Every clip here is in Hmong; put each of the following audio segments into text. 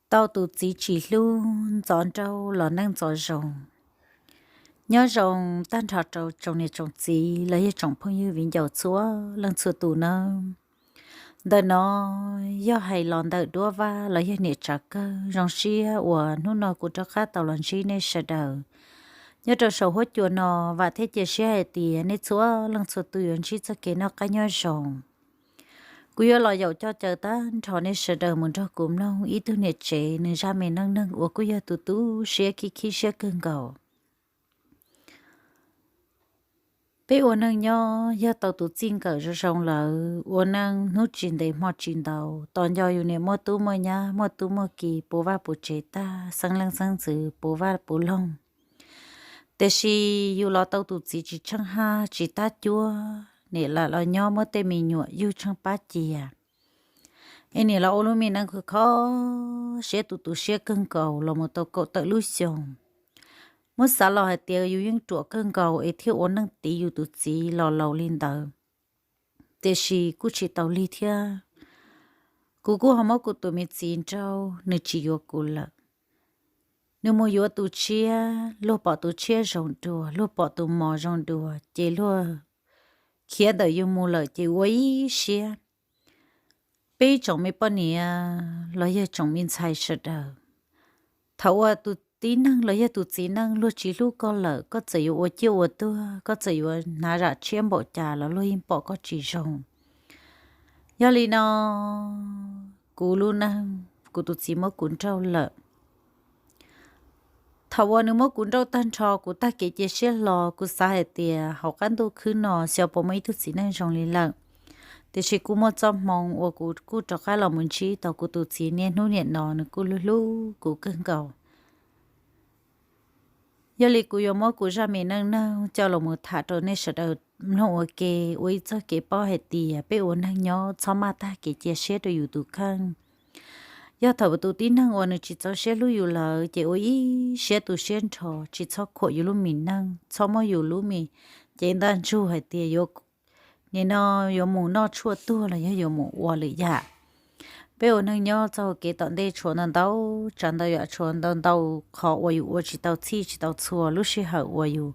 Tau tus txiv tsis hlub, ntxov nrauj los neej ntxov zoo. Nyob zoo tag nrho rau tsoom niam tsoom txiv los yog tsoom phooj ywg viv ncaus txhua leej txhua tus nawb. Ntawm no yog hais los ntawm duab vaj los yog niam tsav kawg. Zoo siab uas hnub no kuv rov qab tau los ntsib nej sawv daws nyob rau saum huab cua no. Vam thiab cia siab hais tias nej txhua leej txhua tus yuav ntsib txoj kev noj qab nyob zoo. Kuv yuav los yaum coj caw tag nrho nej sawv daws mus nrog kuv mloog ib tug niam tsev nws zaj me neej neeg uas kuj yog tus tu siab khib khib siab kawg nkaus. Peb ua neeg nyob yog tau tus txij nkawm zoo zoo lawm, ua neej hnub tsis ntev hmo tsis ntau, tos nco yus niam muaj tub muaj nyab, muaj tub muaj ki, puv vaj puv tsev tag, xeeb leej xeeb ntxwv, puv vaj puv loog. Tiam sis yus los tau tus txiv tsis tsheej haj tsis tab cuab, nim lam los nyob muab tej me nyuam yug tsheej pab cia, es nim los ua lub me neej kho kho siab tu tu siab kawg nkaus los mus tau kaum tawm lub xyoos. Muab xav los hais tias yus yeej ruam kawg nkaus es thiaj ua neej tiv yus tus txiv los laus li ntawd. Tiam sis kuj tsis tau lig thiab. Kuv kuj ho muab kuv tus me txiv nrauj, nws tsis yuav kuv lawm. Nws mus yuav tus tshiab, luag pom tus tshiab zoo dua, luag pom tus mos zoo dua, ces luag khiav ntawm yus mus lawm ces ua ib siab. Peb ib tsoom me poj niam los yog tsoom me ntxhais sawv daws, thaum uas tus tib neeg los yog tus txiv neej luag tsis hlub koj lawm, koj txawm yuav ua ciaj ua tuag, koj txawm yuav hnav zam tshiab npaum cas los luag yeej pom koj tsis zoo. Yog li no, kuv lub neej, kuv tus txiv muab kuv nrauj lawm. Thaum uas nws muab kuv nrauj tag nrho, kuv tag kev cia siab hlo, kuv xav hais tias hauv qab ntuj khwb no xyov puas muaj ib tug txiv neej zoo li lawm. Tiam sis kuj muaj txoj hmoo uas kuv kuj rov qab los mus ntsib tau kuv tus txiv niaj hnub niam no, nws kuj hlub hlub kuv kawg nkaus. Yog li kuv yuav muab kuv zaj me neej neeg coj los mus tham rau nej sawv daws mloog ua ke, ua ib txoj kev paub hais tias peb ua neeg nyob txhob maj tag kev cia siab rau yus tus kheej. Yog thaum tus tib neeg uas nws tsis txaus siab hlub yus lawm ces ua ib siab tu siab nrho, tsis txhob khuam yus lub me neej, txhob muab yus lub me cev ntaj ntsug hais tias yuav, nim no yuav mus noj tshuaj tuag los yog yuav mus ua lwm yam. Peb ua neeg nyob txoj hau kev tom ntej tshuav ntau ntau tsav ntau yam, tshuav ntau ntau qhov uas yus ua tsis tau txhij tsis tau txhua, lub sij hawm uas yus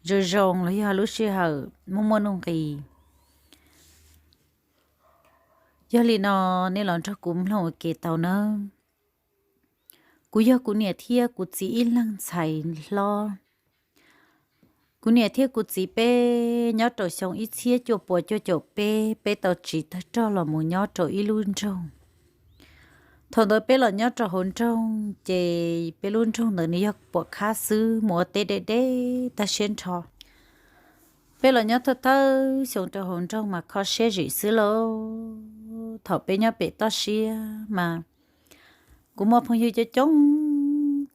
zoo zoo los yog lub sij hawm muaj muaj nuj nqis. Yog li no, nej los nrog kuv mloog ua ke tau nawb. Kuv yog kuv niam thiab kuv txiv ib leeg ntxhais hlob. Kuv niam thiab kuv txiv peb nyob rau xyoo ib txhiab cuaj puas cuaj caum peb, peb tau tsiv tawg rog los mus nyob rau ib lub nroog. Thaum ntawd peb los nyob rau hauv nroog ces peb lub nroog ntawd nws yog puam khab xwb, mus ua teb deb deb tag siab nrho. Peb los nyob thawj thawj xyoo rau hauv nroog mas kho siab zim xwb lauj. Thaum peb nyob pem toj siab mas kuv muaj phooj ywg coob coob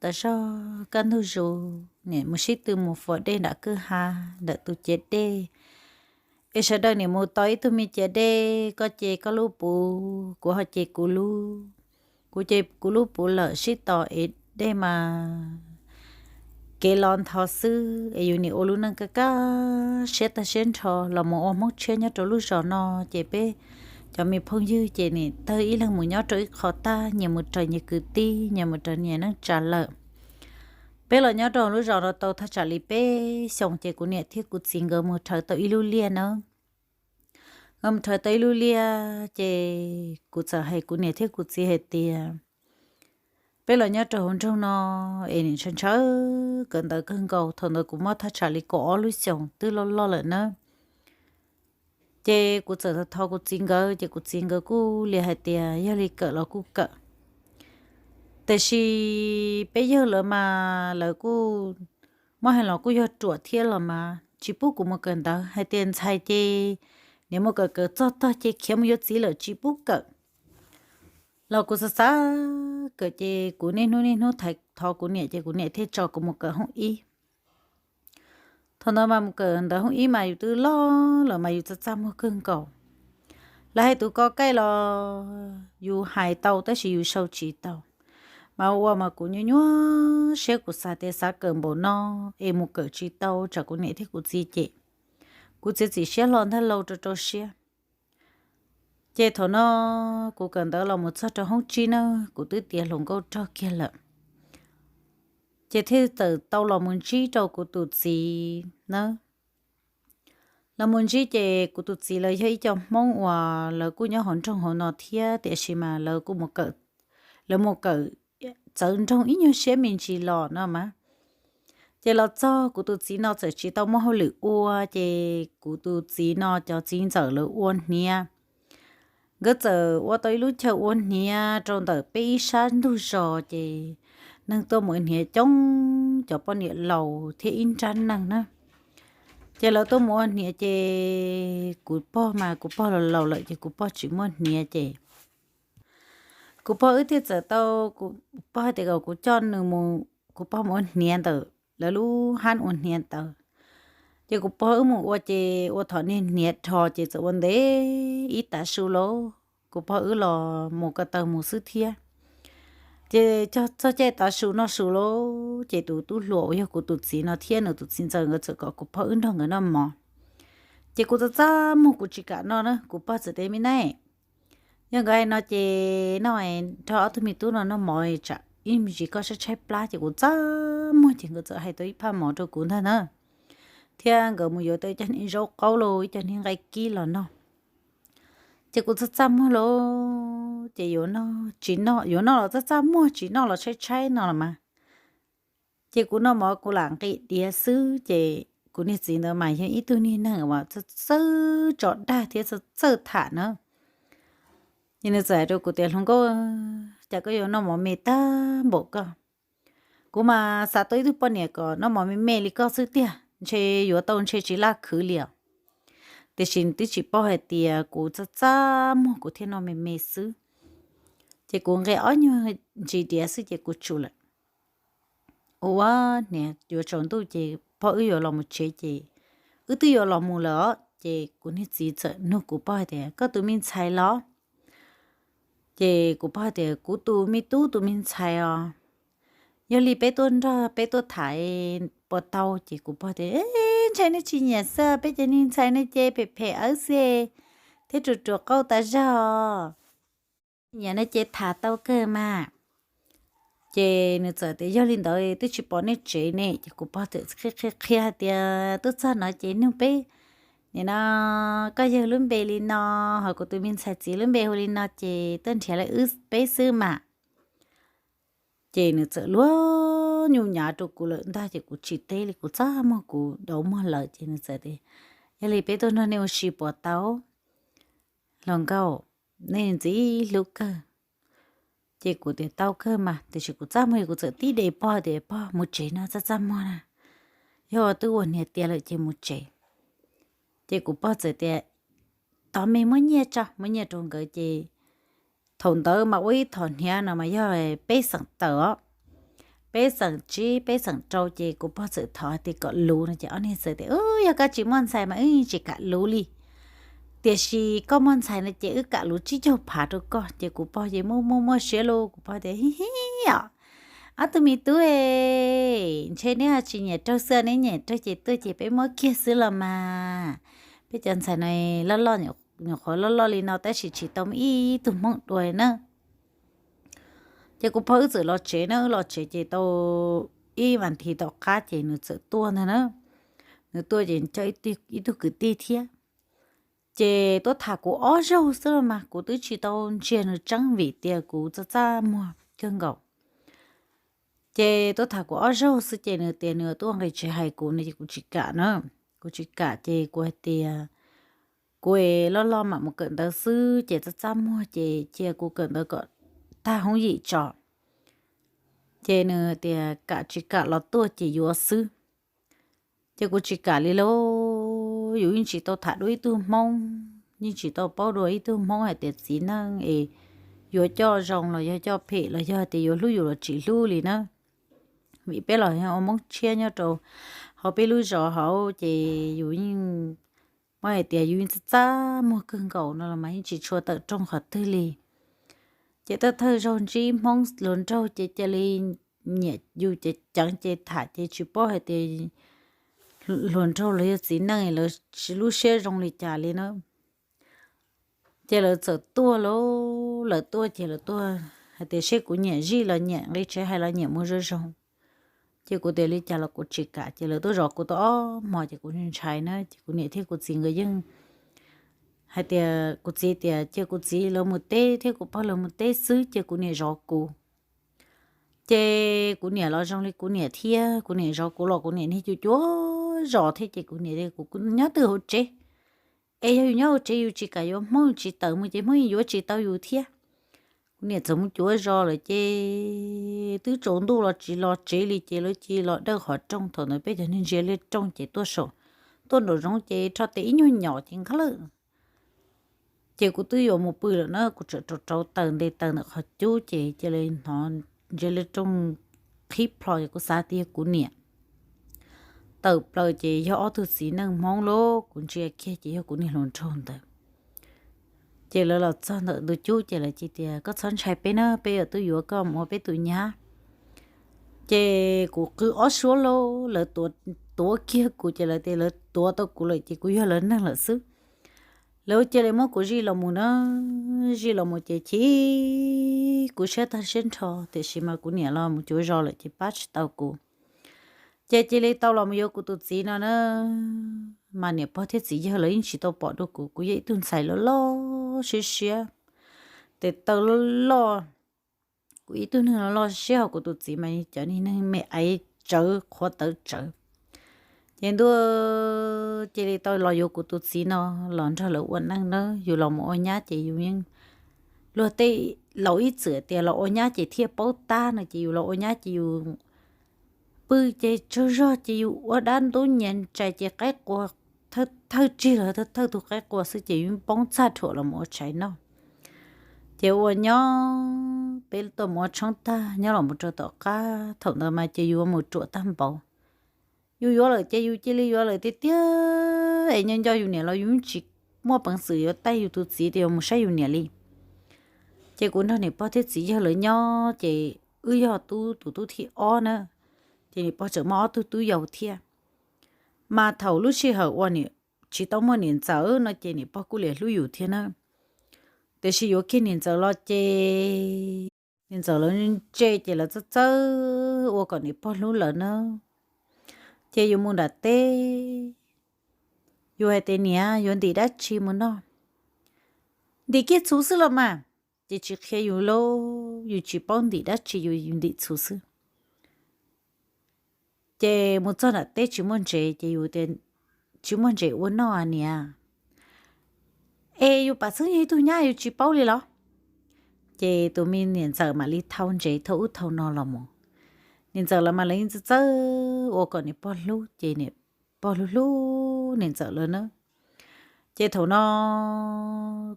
tas zog, kaj ntug zus nim mus sib tw mus faus dej nram kwj ha, ntawm tus ciav dej. Es sawv daws nim mus tau ib tug me ciav dej, koj ce koj lub puv, kuv ho ce kuv lub. Kuv ce kuv lub puv lawm sib tos es dej mas kev los ntho xwb, es yus nim ua lub neej kaj kaj siab tag siab nrho los mus ua Hmoob tshiab nyob rau lub zos no, ces peb cov me phooj ywg ces nim tawg ib leeg mus nyob rau ib qho tag, nyias mus raws nyias kwv tij, nyias mus raws nyias neej tsa lawm. Peb los nyob rau lub zos no tau thaj tsam li peb xyoos ces kuv niam thiab kuv txiv nkawd mus rhawv tau ib lub liaj na. Nkawd mus rhawv tau ib lub liaj ces kuv txawm hais kuv niam thiab kuv txiv hais tias, peb los nyob rau hauv nroog no es nim ntshaw ntshaw kawm ntawv kawg nkaus. Thaum ntawd kuv muaj thaj tsam li kaum ob lub xyoos twb loj loj lawm na. Ces kuv txawm thov kuv txiv nkawd ces kuv txiv nkawd kuj li hais tias yog li kawm los kuj kawm. Tiam sis peb yawg lawv mas lawv kuj muab hais los kuj yog ruam thiab los mas tsis pub kuv mus kawm ntawv, hais tias ntxhais ces nim mus kawm kawm txog tog ces khiav mus yuav txiv lawm tsis pub kawm. Los kuv xav xav kawm ces kuv niaj hnub niaj hnub thov kuv niam ces kuv niam thiaj tso kuv mus kawm hoob ib. Thaum ntawd mas mus kawm ntawv hoob ib mas yus twb loj lawm mas yus txaj txaj muag kawg nkaus. Lawv hais tus ko kaij los yus hais tau tab sis yus sau tsis tau. Mas ua mas kuv nyuaj nyuaj siab, kuv xav tias xav kawm npaum no es mus kawm tsis tau tsam kuv niam thiab kuv txiv cem. Kuv txiav txim siab hlo ntag lauj, rau rau siab. Ces thaum no kuv kawm ntawv los mus txog rau hoob tsib na, kuv twb tiav hluas nkauj rog kiag lawm. Ces thiaj txawm tau los mus ntsib rau kuv tus txiv na. Los mus ntsib ces kuv tus txiv lawv yog ib co Hmoob uas lawv kuj nyob hauv nroog hauv no thiab, tiam sis mas lawv kuj mus kawm, lawv mus kawm txawv nroog ib nyuag siab me ntsis los no mas. Ces los txog kuv tus txiv no txawm tsis tau muaj hauj lwm ua, ces kuv tus txiv no cov txiv ntxawm lawv ua hniav. Nkawd txawm ua tau ib lub chaw ua hniav rau ntawm peb ib sab ntug zos, ces neeg tuaj mus ua hniav coob, cov poj niam laus thiab ib nrab neeg na. Ces lawv tuaj mus ua hniav ces kuv pog mas kuv pog laus laus lawm ces kuv pog tsis muaj hniav ces kuv pog wb thiaj txawm tau, kuv pog tias kom kuv coj nws mus, kuv pog mus ua hniav ntawm lawv lub hab ua hniav ntawd. Ces kuv pog wb mus ua ces ua thaum niag hniav dhos ces txawm ua ntev ib tav su lauj, kuv pog wb los mus ko taw mus xwb thiab. Ces txog caij tav su noj su lauj, ces tus tub hluas uas yog kuv tus txiv no thiab nws tus txiv ntxawm nkawd txawm kom kuv pog wb nrog nkawd noj mov. Ces kuv txaj txaj muag kuv tsis kam noj na, kuv pog txawm tias me na, yog nkawd hais no ces noj, nrog ob tug me tub no noj mov tsam ib me ntsis koj tshaib tshaib plab. Ces kuv txaj muag ces nkawd txawm hais tau ib phaj mov rau kuv ntag na, thiab nkawd mus yuav tau ib co niag zaub qaub lauj, ib co niag nqaij kib los noj. Ces kuv txaj txaj muag lauj, ces yuav noj tsis noj, yuav noj los txaj txaj muag, tsis noj los tshaib tshaib no los mas. Ces kuv noj mov kuv lam nqis diav xwb ces kuv niag txiv ntawd mas yog ib tug niag neeg uas txawj tso dag thiab txawj tham na. Ces nws txawm hais rau kuv tias hluas nkauj, cas koj yuav noj mov me tag npaum koj? Kuv mas xav tau ib tug poj niam kom noj mov me me li koj xwb tiag, ntshe yuav tau ntshe tsis laj khwv li os. Tiam sis nws twb tsis paub hais tias kuv txaj txaj muag kuv thiaj noj me me xwb. Ces kuv nqis ob nyuag ntsis diav xwb ces kuv tsum lawm. Ua hniav yuav tsaus ntuj ces pog wb yuav los mus tsev ces wb twb yuav los mus lawm os. Ces kuv niag txiv txawm nug kuv pog hais tias koj tus me ntxhais los? Ces kuv pog tias kuv tus me tub tus me ntxhais os, yog li peb tuaj nrog peb tuaj tham puas tau? Ces kuv pog tias ntshai nej tsis nyiam xwb, peb cov niag ntxhais no ces phem phem awb xwb thiab ruam ruam qauj tas zog, nyiam no ces tham tau kawg mas. Ces nws txawm tias yog li ntawd twb tsis pom nej tsev ne. Ces kuv pog txawm qhia qhia qhia hais tias tuaj txog no ces nug peb, nim no koj yawg lub npe li no, ho kuv tus me ntxhais txiv lub npe hu li no ces tuaj nrhiav lawv wb peb xwb mas. Ces nws txawm luag nyuj nyav rau kuv lawm ntag ces kuv tsis teb li, kuv txaj muag kuv dauv muag lawm. Ces nws txawm tias yog li peb tuaj nrog nej ua si puas tau hluas nkauj, nej ntxim hlub kawg. Ces kuv tias tau kawg mas, tiam sis kuv txaj muag kuv txawm tib de pog tias pog mus tsev no txaj txaj muag na, yog twb ua hniav tiav lawm ces mus tsev. Ces kuv pog txawm tias thov me muab nyiaj tso, muab nyiaj rau nkawd ces thaum ntawd mas ua ib thom hniav no mas yog peb xeem tawm os, peb xeem tsib peb xeem rau ces kuv pog txawm thov tias kom luv no ces ob niag txawm tias yog koj tsis muaj ntxhais mas wb tsis kam luv li, tiam sis koj muaj ntxhais no ces wb kam luv tsib caug phav rau koj. Ces kuv pog ces muaj muaj muaj siab lauj, kuv pog tias hi hi os, ob tug me tub, ntshe neb tsis nyiam raug xwb, neb nyiam raug ces tuaj ces peb muab kiag xwb los mas. Peb cov ntxhais no loj loj, nyuam qhuav loj loj li no tab sis tsis tau muaj ib tug hmoob dua na. Ces kuv pog wb txawm los tsev na, wb los tsev ces tau ib vas thiv tom qab ces nws txawm tuaj ntag na. Nws tuaj ces coj ib tug kwv tij thiab. Ces tuaj tham kuv ob zaug xwb los mas kuv twb tsis tau ntsia nws tseeb vim tias kuv txaj txaj muag kawg nkaus. Ces tuaj tham kuv ob zaug xwb ces nws tias nws tuaj nqis tsev hais kuv no ces kuv tsis kam na. Kuv tsis kam ces kuv hais tias kuv es loj loj mam mus kawm ntawv xwb ces txaj txaj muag ces cia kuv kawm ntawv kom tag hoob yim tso. Ces nws tias kam tsis kam los tuaj ces yuav xwb. Ces kuv tsis kam li lauj, yus yeej tsis tau tham dua ib tug hmoob, yeej tsis tau paub dua ib tug hmoob hais tias txiv neej es yuav coj zoo los yog coj phem los yog tias yuav hlub yus los tsis hlub li na. Vim peb los yog ua hmoob tshiab nyob rau hauv peb lub zos hauv ces yus yeej muab hais tias yus yeej txaj txaj muag kawg nkaus no los mas yeej tsis tshua tawm rooj qhov twg li. Ces thawj thawj zaug ntsib hmoob hluas nraug ces cia li nyiam yus ces ceev ces tham ces tsis paub hais tias hluas nraug los yog txiv neej lawv lub siab zoo li cas li na. Ces lawv txawm tuaj lauj, lawv tuaj ces lawv tuaj hais tias seb kuv nyiam zij los nyiam nqi tsev hais los nyiam mus zoo zoo. Ces kuv tias li cas los kuv tsis kam, ces lawv tuaj zov kuv tau ob hmo ces kuv ntshai na, ces kuv niam thiab kuv txiv nkawd yeej hais tias, kuv txiv tias cia kuv txiv lawv mus teb thiab kuv pog lawv mus teb xwb ces kuv niam zov kuv. Ces kuv niam los zoo li kuv niam thiab, kuv niam zov kuv los kuv niam niag cuav cuav zos thiab ces kuv niam tias kuv nyob twj hauv tsev, es yog yus nyob hauv tsev yus tsis kam yuav Hmoob tsis tawm mus ces Hmoob yuav tsis tau yus thiab. Kuv niam txawm mus cuav zos lawm ces twb tsaus ntuj los tsis los tsev li ces lawv cia li los dawj qhov rooj, thaum ntawd peb cov niag ntsia liaj rooj ces tuaj saum, tuaj nraum zoov ces rho tes ib nyuag nyom ces nqab lawm. Ces kuv twb yuav mus pw lawm na, kuv tseem rauv rauv taws nte taws ntawm qhov cub ces cia li hnov ntsia liaj rooj qhib plho es kuv xav tias yog kuv niam. Tawm plaws ces yog ob tug txiv neej Hmoob lauj, kuv ntsia kiag ces yog kuv niag hluas nraug ntawd. Ces lawv los txog ntawm ntug cub ces lawv cia tias koj txhob ntshai peb na, peb yuav tuaj yuav koj mus ua peb tus nyab. Ces kuv qw ob suab lauj, lawv tuav kiag kuv ces lawv tias lawv tuav tau kuv lawm ces kuv yog lawv neeg lawm xwb. Lawv cia li muab kuv zij los mus na, zij los mus ces chim kuv siab tag siab nrho, tiam sis mas kuv niam los mus cuav zos lawm ces pab tsis tau kuv. Ces cia li tau los mus yuav kuv tus txiv no na, mas niam pog thiab txiv yawg lawv yeej tsis tau pom dua kuv, kuv yog ib tug ntxhais loj loj siab siab, tes taw loj loj, kuv ib tug neeg loj loj siab, ho kuv tus txiv mas cov niag neeg me aiv tsawv qhuav tawv tsawv. Ces ntuj cia li tau los yuav kuv tus txiv no los nrog lawv ua neej na, yus los mus ua nyab ces yus yeej, luag tej laus ib txwm tias los ua nyab ces thiaj paub tab no ces yus los ua nyab ces yus pw ces tsaug zog ces yus ua dab ntub nyias ntsais ces qaib qua thawj tsig los thawj tus qaib qua xwb ces yus poob txaj dhuam los mus ua tshais noj. Ces ua nyob peb tuaj mus ua tshoob tag nyob los mus rau tom qab thaum ntawd mas ces yus ua mus ruam tag npaum. Yus yuav lawm ces yus cia li yuav lawm tiag tiag es nyob nco yus niam los yus tsis muaj peev xwm yuav taij yus tus txiv tias yuav mus saib yus niam li. Ces kuv nrog niam pog thiab txiv yawg lawv nyob ces wb yog tub tus tub thib ob na, ces niam pog tseem muaj ob tug tub yau thiab. Mas thaum lub sij hawm uas tsis tau muaj niam ntxawm no ces niam pog kuj liam hlub yus thiab na. Tiam sis yuav kiag niam ntxawm los ces niam ntxawm lawv ntse ces lawv txawj txawj ua kom niam pog hlub lawv na. Ces yus mus nram teb, yus hais tias niam yuav ntim dab tsi mus noj, ntim kiag txhuv xwb los mas. Ces tsis qhia yus lauj, yus tsis paub ntim dab tsi yus ntim txhuv xwb. Ces mus txog nram teb tsis muaj ntsev ces yus tias tsis muaj ntsev ua noj niam. Es yus pam txheeb yog ib tug nyab yus tsis paub li los? Ces tus me niam ntxawm mam li thau ntsev thau ub thau no los mus. Niam ntxawm los mas lawv yeej txawj txawj ua kom niam pog hlub ces niam pog hlub hlub niam ntxawm lawv na. Ces thaum no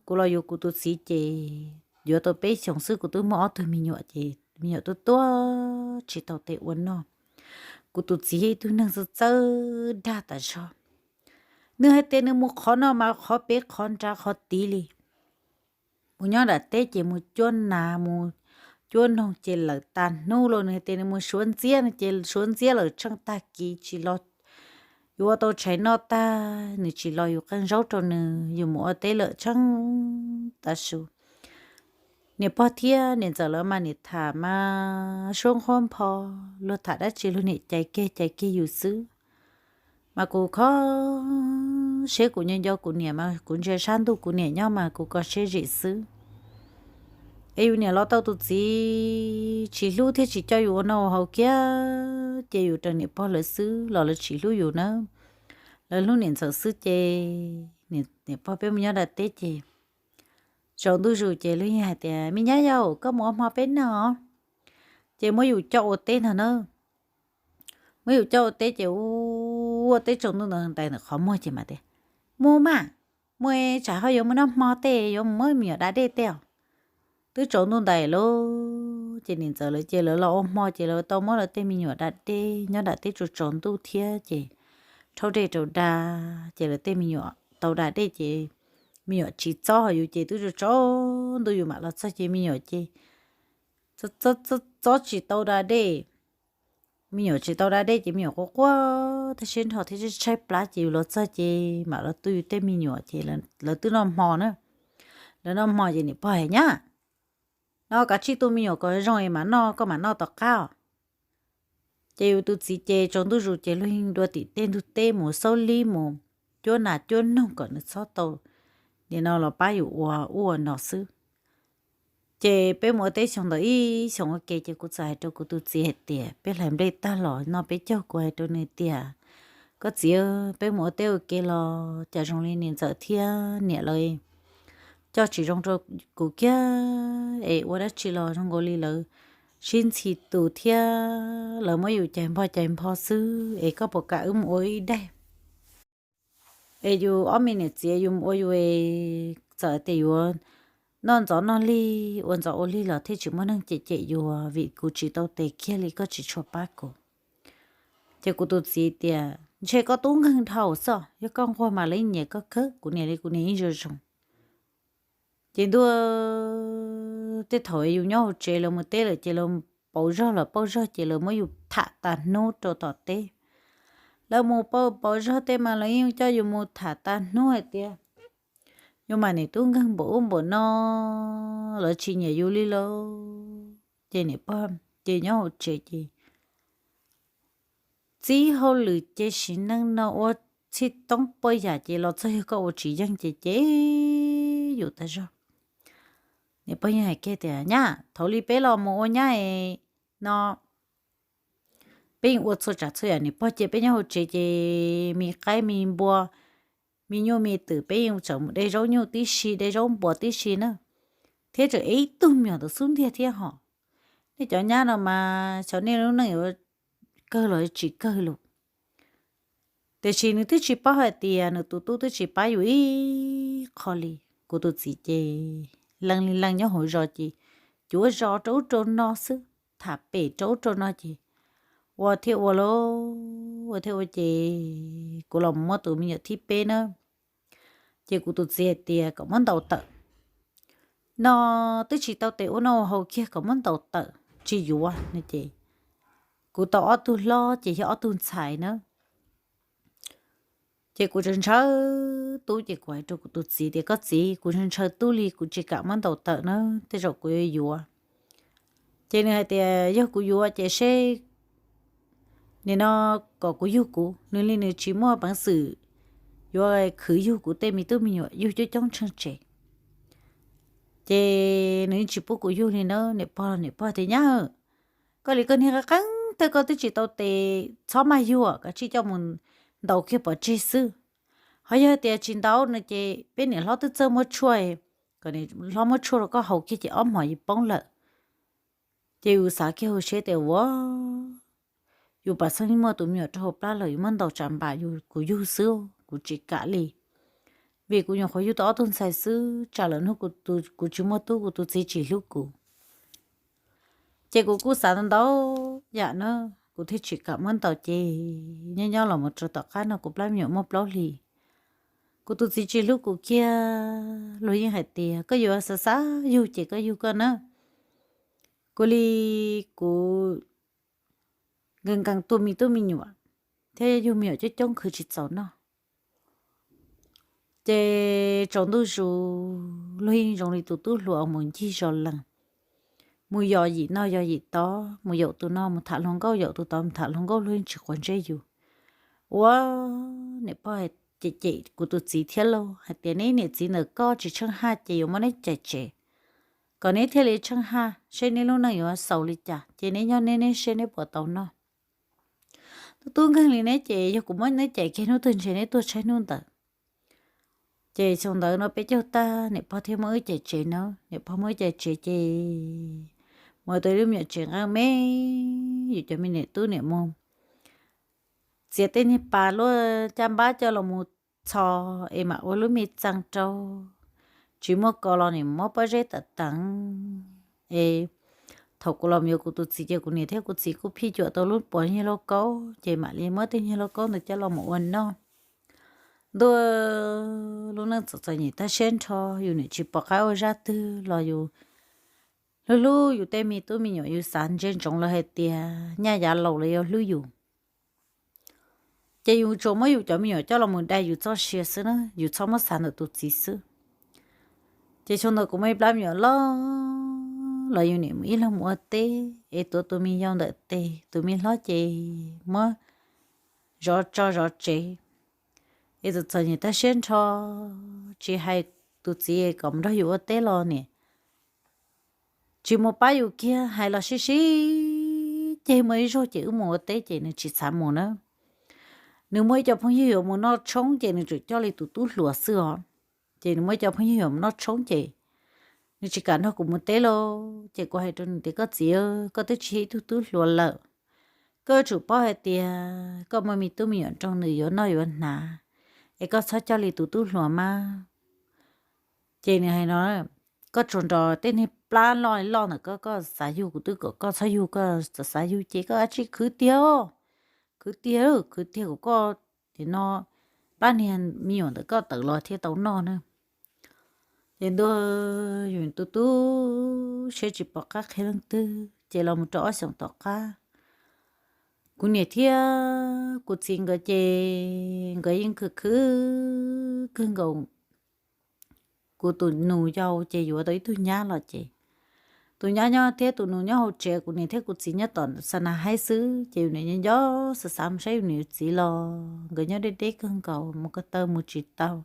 kuv los yuav kuv tus txiv ces yuav tau peb xyoos xwb kuv twb muaj ob tug me nyuam ces me nyuam tuaj tuaj tsis tau tes ua noj. Kuv tus txiv yog ib tug neeg txawj txawj dag tas zog. Nws hais tias nws mus qhov no mas qhov pem qhov nrad qhov tid li. Mus nyob nram teb ces mus cuab nas mus cuab noog ces lawm tas hnub los nws hais tias nws mus suav ntxiab no ces suav ntxiab lawm tsheej tag kis tsis los. Yus ua tau tshais noj tag nws tsis los yus qee zaub rau nws, yus mus ua teb lawm tsheej tav su. Niam pog thiab niam ntxawm lawv mas niam tham mas suab nqhuab npho, luag tham dab tsi luag niam cais kiag cais kiag yus xwb. Mas kuv kho siab kuv nco nco kuv niam mas kuv ntsia sab ntuj kuv niam nyob mas kuv kho siab zim xwb. Es yus niam los tau tus txiv tsis hlub thiab tsis coj yus ua noj ua haus kiag, ces yus raws niam pog lawv xwb los lawv tsis hlub yus na. Lawv hlub niam ntxawm xwb ces niam pog peb mus nyob nram teb ces tsaus ntuj zus ces lub yeej hais tias me nyab yau koj mus ua hmo peb noj. Ces muab yus coj ua teb no na. Muab yus coj ua teb ces ua teb tsaus ntuj ntais ntawm qhov muag ces mas tias mus mas, mus tsam ho yuav mus noj hmo tej yuav mus muab me nyuam da dej tej os. Twb tsaus ntuj ntais lauj ces niam ntxawm lawv ces lawv los ua hmo ces lawv tau muab lawv tej me nyuam da dej nyob nram teb tsaus tsaus ntuj thiab ces rhaub dej rau da. Ces lawv tej me nyuam tau da dej ces me nyuam tsis txob, ho yus ces twb tsaus tsaus ntuj yus mam los txog ces me nyuam ces txob tsis tau da dej. Me nyuam tsis tau da dej ces me nyuam quaj quaj thiab siab nrho thiab tshaib plab ces yus los txog ces mam los tu yus tej me nyuam ces lawv twb noj hmo na. Lawv noj hmo ces niam pog hais, Nyab, no kav tsij tu me nyuam kom zoo es mam noj, koj mam noj tom qab os. Ces yus tus txiv ces tsaus ntuj zus ces luag yeej dua tim tej ntug teb mus xauj lib mus cuab nas cuab noog kom nws txhob tau nim no los pab yus ua ub ua no xwb. Ces peb mus ua teb xyoo ntawd ib xyoos ua ke ces kuv txawm hais rau kuv tus txiv hais tias, peb hlais nplej tag los noj peb caug, kuv hais rau nws tias, Koj txiv, peb mus ua teb ua ke los cas zoo li niam ntxawm thiab niam lawv coj tsis zoo rau kuv kiag es ua dab tsi los zoo nkaus li lawv sib ntxhi tus thiab lawv muab yus cais npog cais npho xwb es koj puas kam wb mus ua ib daig es yus ob me niam txiv yus mus ua yus es txawm tias yuav noj ntxov noj lig ua ntxov ua lig los thiaj tsis muaj neeg cem cem yus vim kuv tsis tau tes kiag li, koj tsis tshua pab kuv. Ces kuv tus txiv tias, Ntshe koj tub nkeeg dhau xwb, yog koj nquag mas lawv nyiam koj kawg, kuv niam li kuv niam yeej zoo zoo. Ces ntuj, tej thaum yus nyob hauv tsev, lawv mus teb lawm ces lawv pauv zog los pauj zog ces lawv muab yus tham tas hnub rau tom teb. Lawv mus pauv pauv zog tej mas lawv yeej coj yus mus tham tas hnub hais tias yus mas niam tub nkeeg npaum ub npaum no, lawv tsis nyiam yus li lauj. Ces niam pog ces nyob hauv tsev ces txib hauj lwm ces sim neej no ua txhij toob puas yam ces los txog yog koj ua tsis yeej ces cem yus tas zog. Niam pog yeej hais kiag tias, Nyab, thaum li peb los mus ua nyab es no peb yeej ua txhua tsav txhua yam, niam pog cia peb nyob hauv tsev ces me qaib me npua, me nyuj me twm peb yeej tseem mus de zaub nyuj tib si, de zaub npua tib si na, thiab tseem ev ib tug me nyuam ntawd xub ntiag thiab hos. Nej cov nyab no mas xyov nej lub neej yuav kawg los tsis kawg lus. Tiam sis nws twb tsis paub hais tias nws tus tub twb tsis pab yus ib qho li. Kuv tus txiv ces leej li leej nyob hauv zos ces cuav zos rau ub rau no xwb, tham pem rau ub rau no ces ua thiab ua lauj, ua thiab ua ces kuv los muab tus me nyuam thib peb na. Ces kuv tus txiv hais tias kom muab ntaus tawm, no twb tsis tau tes ua noj ua haus kiag, kom muab ntaus tawm tsis yuav no ces kuv tau ob tug hlob ces yog ob tug ntxhais na. Ces kuv ntshaw ntshaw tub ces kuv hais rau kuv tus txiv tias, Koj txiv, kuv ntshaw ntshaw tub li kuv tsis kam muab ntaus tawm na, tej zaum kuv yuav yuav. Ces nws hais tias yog kuv yuav ces seb nim no kom kuv yug kuv, nws li nws tsis muaj peev xwm yuav khwv yug kuv tej me tub me nyuam, yug coob coob tsheej tsev. Ces nws yeej tsis pub kuv yug li na. Niam pog, niam pog tias, Nyab, koj li koj niag qeeb qeeb tag, koj twb tsis tau tes, txhob maj yug, kav tsij coj mus ntaus kiag pov tseg xwb. Ho yog tias tsis ntaus no ces peb niam hlob twb txawj muab tshuaj, kom niam hlob muab tshuaj rau koj haus kiag ces ob hmos yus poob lawm. Ces yus xav kiag hauv siab tias ua yus pam xeeb muaj tus me nyuam rau hauv plab lawm, yus muab ntaus tsa npam yus, kuv yug xwb, kuv tsis kam li. Vim kuv nyuam qhuav yug tau ob tug ntxhais xwb, tsam lawm hnub kuv tsis muaj tub, kuv tus txiv tsis hlub kuv. Ces kuv kuj xav ntau yam na, kuv thiaj tsis kam muab ntaus ces nyob nyob los mus rau tom qab no kuv plab me nyuam muaj plaub hlis. Kuv tus txiv tsis hlub kuv kiag, luag yeej hais tias koj yuav xav xav yug ces koj yug koj na. Kuv li kuv nkees nkees tu me tub me nyuam, thiab yug me nyuam coob coob khwv tsis txaus noj. Ces tsaus ntuj zus luag yeej zoo li tus tub hluas mus ncig zos lees, mus yos yim no yos yim tod, mus yaum tus no mus tham hluas nkauj, yaum tus tod mus tham hluas nkauj, luag yeej tsis quav ntsej yus. Ua niam pog cem cem kuv tus txiv thiab lauj, hais tias neb niam txiv ntawm koj tsis tsheej haj ces yuav muab neb cais tsev, kom neb thiaj li tsheej haj seb neb lub neej yuav xaus li cas, ces neb nyob neb neb seb neb puas tau noj. Tub tub nkeeg li neb ces yog kuv muab neb cais kiag hnub twg ntshe neb tuag tshaib hnub ntawd. Ces xyoo ntawd no peb caug tag niam pog thiaj muab wb cais tsev na, niam pog muab wb cais tsev ces mus tau ib lub me nyuam tsev nqeeb me, yus cov me niam tub niam mus txiav tej niag pas luaj caj npab coj los mus txhos es mam ua lub me txee rau, tsis muaj ko los nim muab pob zeb tawm teev es thaum kuv los yuav kuv tus txiv ces kuv niam thiab kuv txiv kuj phij cuam tau lub puas nyiag lauj kaub ces mam li muab tej nyiag lauj kaub ntawd coj los mus ua noj. Ntuj, lub neej txom txom nyem tag siab nrho, yus niam tsis pom qab ua zaj twg los yus hlub hlub yus tej me tub me nyuam, yus xav ntsia ntsoov lawv hais tias nyaj yav laus lawv yuav hlub yus. Ces yus tsuas muab yus cov me nyuam coj los mus dai yus txoj sia xwb na, yus txhob muab xav ntawm tus txiv xwb. Ces xyoo ntawd kuv muaj ib plab me nyuam loj los yus niam mus ib leeg mus ua teb es tuav tus me yau ntawm tes, tus me hlob ces muab zov tso zov tsev. Es txom txom nyem tag siab nrho, tsis hais tus txiv kom mus nrog yus ua teb los niam tsis mus pab yus kiag, hais los sib sib ceg. Muaj ib zaug ces wb mus ua teb ces nws tsis xav mus na. Nws muaj ib co phooj ywg yuav mus noj tshoob ces nws tsuas coj li tus tub hluas xwb os. Ces nws muaj ib co phooj ywg yuav mus noj tshoob ces nws tsis kam nrog kuv mus teb lauj. Ces kuv hais rau nws tias, koj txiv, koj twb tsis yog ib tug tub hluas lawm, koj yuav tsum paub hais tias koj muaj me tub me nyuam nrog nws yuav noj yuav hnav, es koj txhob coj li tus tub hluas mas. Ces nws hais no, koj tsuas nrog tej niag plab loj loj ntawm koj, koj xav yug kuv twb kom koj txhob yug, koj txawm xav yug ces koj ua tsis khwv tiag, khwv tiag, khwv tiag kom koj, ces no plab niag me nyuam ntawm koj tawm los thiaj tau noj na. Ces ntuj, yus tu tu siab tsis pom qab qhia leej twg ces los mus rau ob xyoos tom qab, kuv niam thiab kuv txiv nkawd ces nkawd yeej khwv khwv kawg nkaus. Kuv tus nus yau ces yuav tau ib tug nyab los ces tus nyab nyob thiab tus nus nyob hauv tsev, kuv niam thiab kuv txiv nyob tom xa nas haib xwb. Ces yus niam nco nco xav xav mus saib yus niam yus txiv los nkawd nyob deb deb kawg nkaus, mus ko taw mus tsis tau,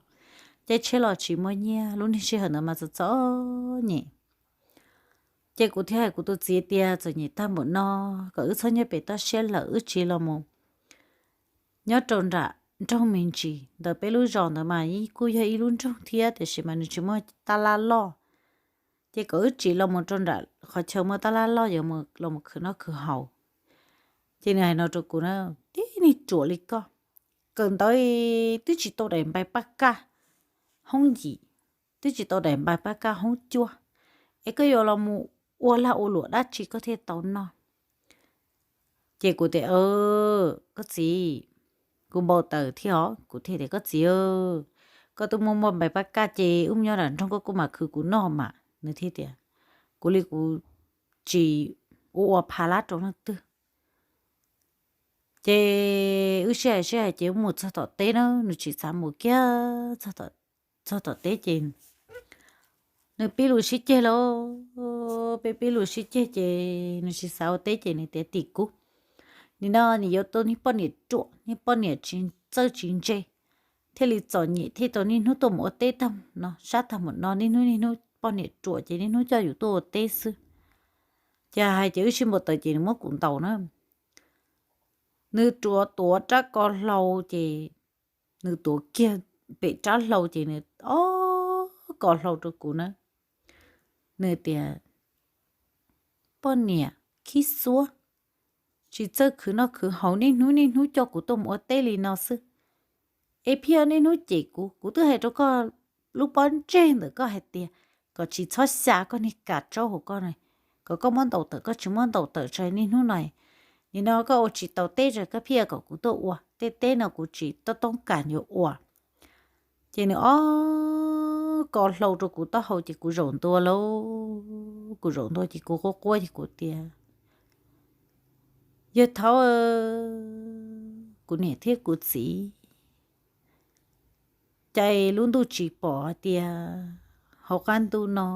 caij tsheb los tsis muaj nyiaj, lub niag sij hawm ntawd mas txom txom nyem. Ces kuv thiaj hais kuv tus txiv tias, txom nyem tag npaum no, kom wb txhob nyob pem toj siab lawm, wb tsiv los mus nyob rau nram nroog me ntsis ntawd. Peb lub zos ntawd mas kuj yog ib lub nroog thiab tiam sis mas nws tsis muaj tab laj loj. Ces kom wb tsiv los mus rau nram qhov chaw muaj tab laj loj yuav los mus khwv noj khwv haus. Ces nws hais no rau kuv na, tib neeg ruam li koj, kawm ntawv twb tsis tau daim npaim paj kaj hoob yim, twb tsis tau daim npaim paj kaj hoob cuaj, es koj yuav los mus ua lag ua luam dab tsi koj thiaj tau noj? Ces kuv tias, koj txiv, kuv npau taws thiab os. Kuv thiaj tias, koj txiv, koj twb muaj muaj npaim paj kaj ces wb mus nyob nram nroog koj kuj mam khwv kuv noj mas. Nws thiaj tias, kuv li kuv tsis ua ua pha lab rau leej twg. Ces wb sib hais sib hais ces wb mus txog tom teb na, nws tsis xav mus kiag. Txog tom teb ces nws pib lus sib ceg lauj, peb pib lus sib ceg ces nws tsis xav ua teb ces nws tias, tim kuv, nim no nim yuav tau niag poj niam ruam, niag poj niam tsis txawj tsis ntse, thiaj li txom nyem thiaj tau niaj hnub tuaj mus ua teb tag no, sab tag npaum no, niaj hnub niaj hnub poj niam ruam ces niaj hnub coj yus tuaj ua teb xwb. Ces hais ces wb sib npau taws ces nws muab kuv ntaus na. Nws tuav tuav rab ko hlau ces nws tuav kiag pem rab hlau ces nws ob ko hlau rau kuv na. Nws tias, poj niam khib xuab, tsis txawj khwv noj khwv haus, niaj hnub niaj hnub coj kuv tuaj mus ua teb li no xwb. Es pheej niaj hnub cem kuv, kuv twb hais rau koj lub pob ntseg ntawm koj hais tias kom tsis txhob xya koj niag kas tsaub hauv koj na, kom koj muab ntaus tawm, koj tsis muab ntaus tawm tso niaj hnub no. Nim no koj ua tsis tau teb tso koj pheej kom kuv tuaj ua, tej teb no kuv tsis toob kam yuav ua. Ces nws ob ko hlau rau kuv taub hau ces kuv zaum ntua lauj, kuv zaum ntua ces kuv quaj quaj ces kuv tias, yawg thaud, kuv niam thiab kuv txiv, cas lub ntuj tsis pom hais tias hauv qab ntuj no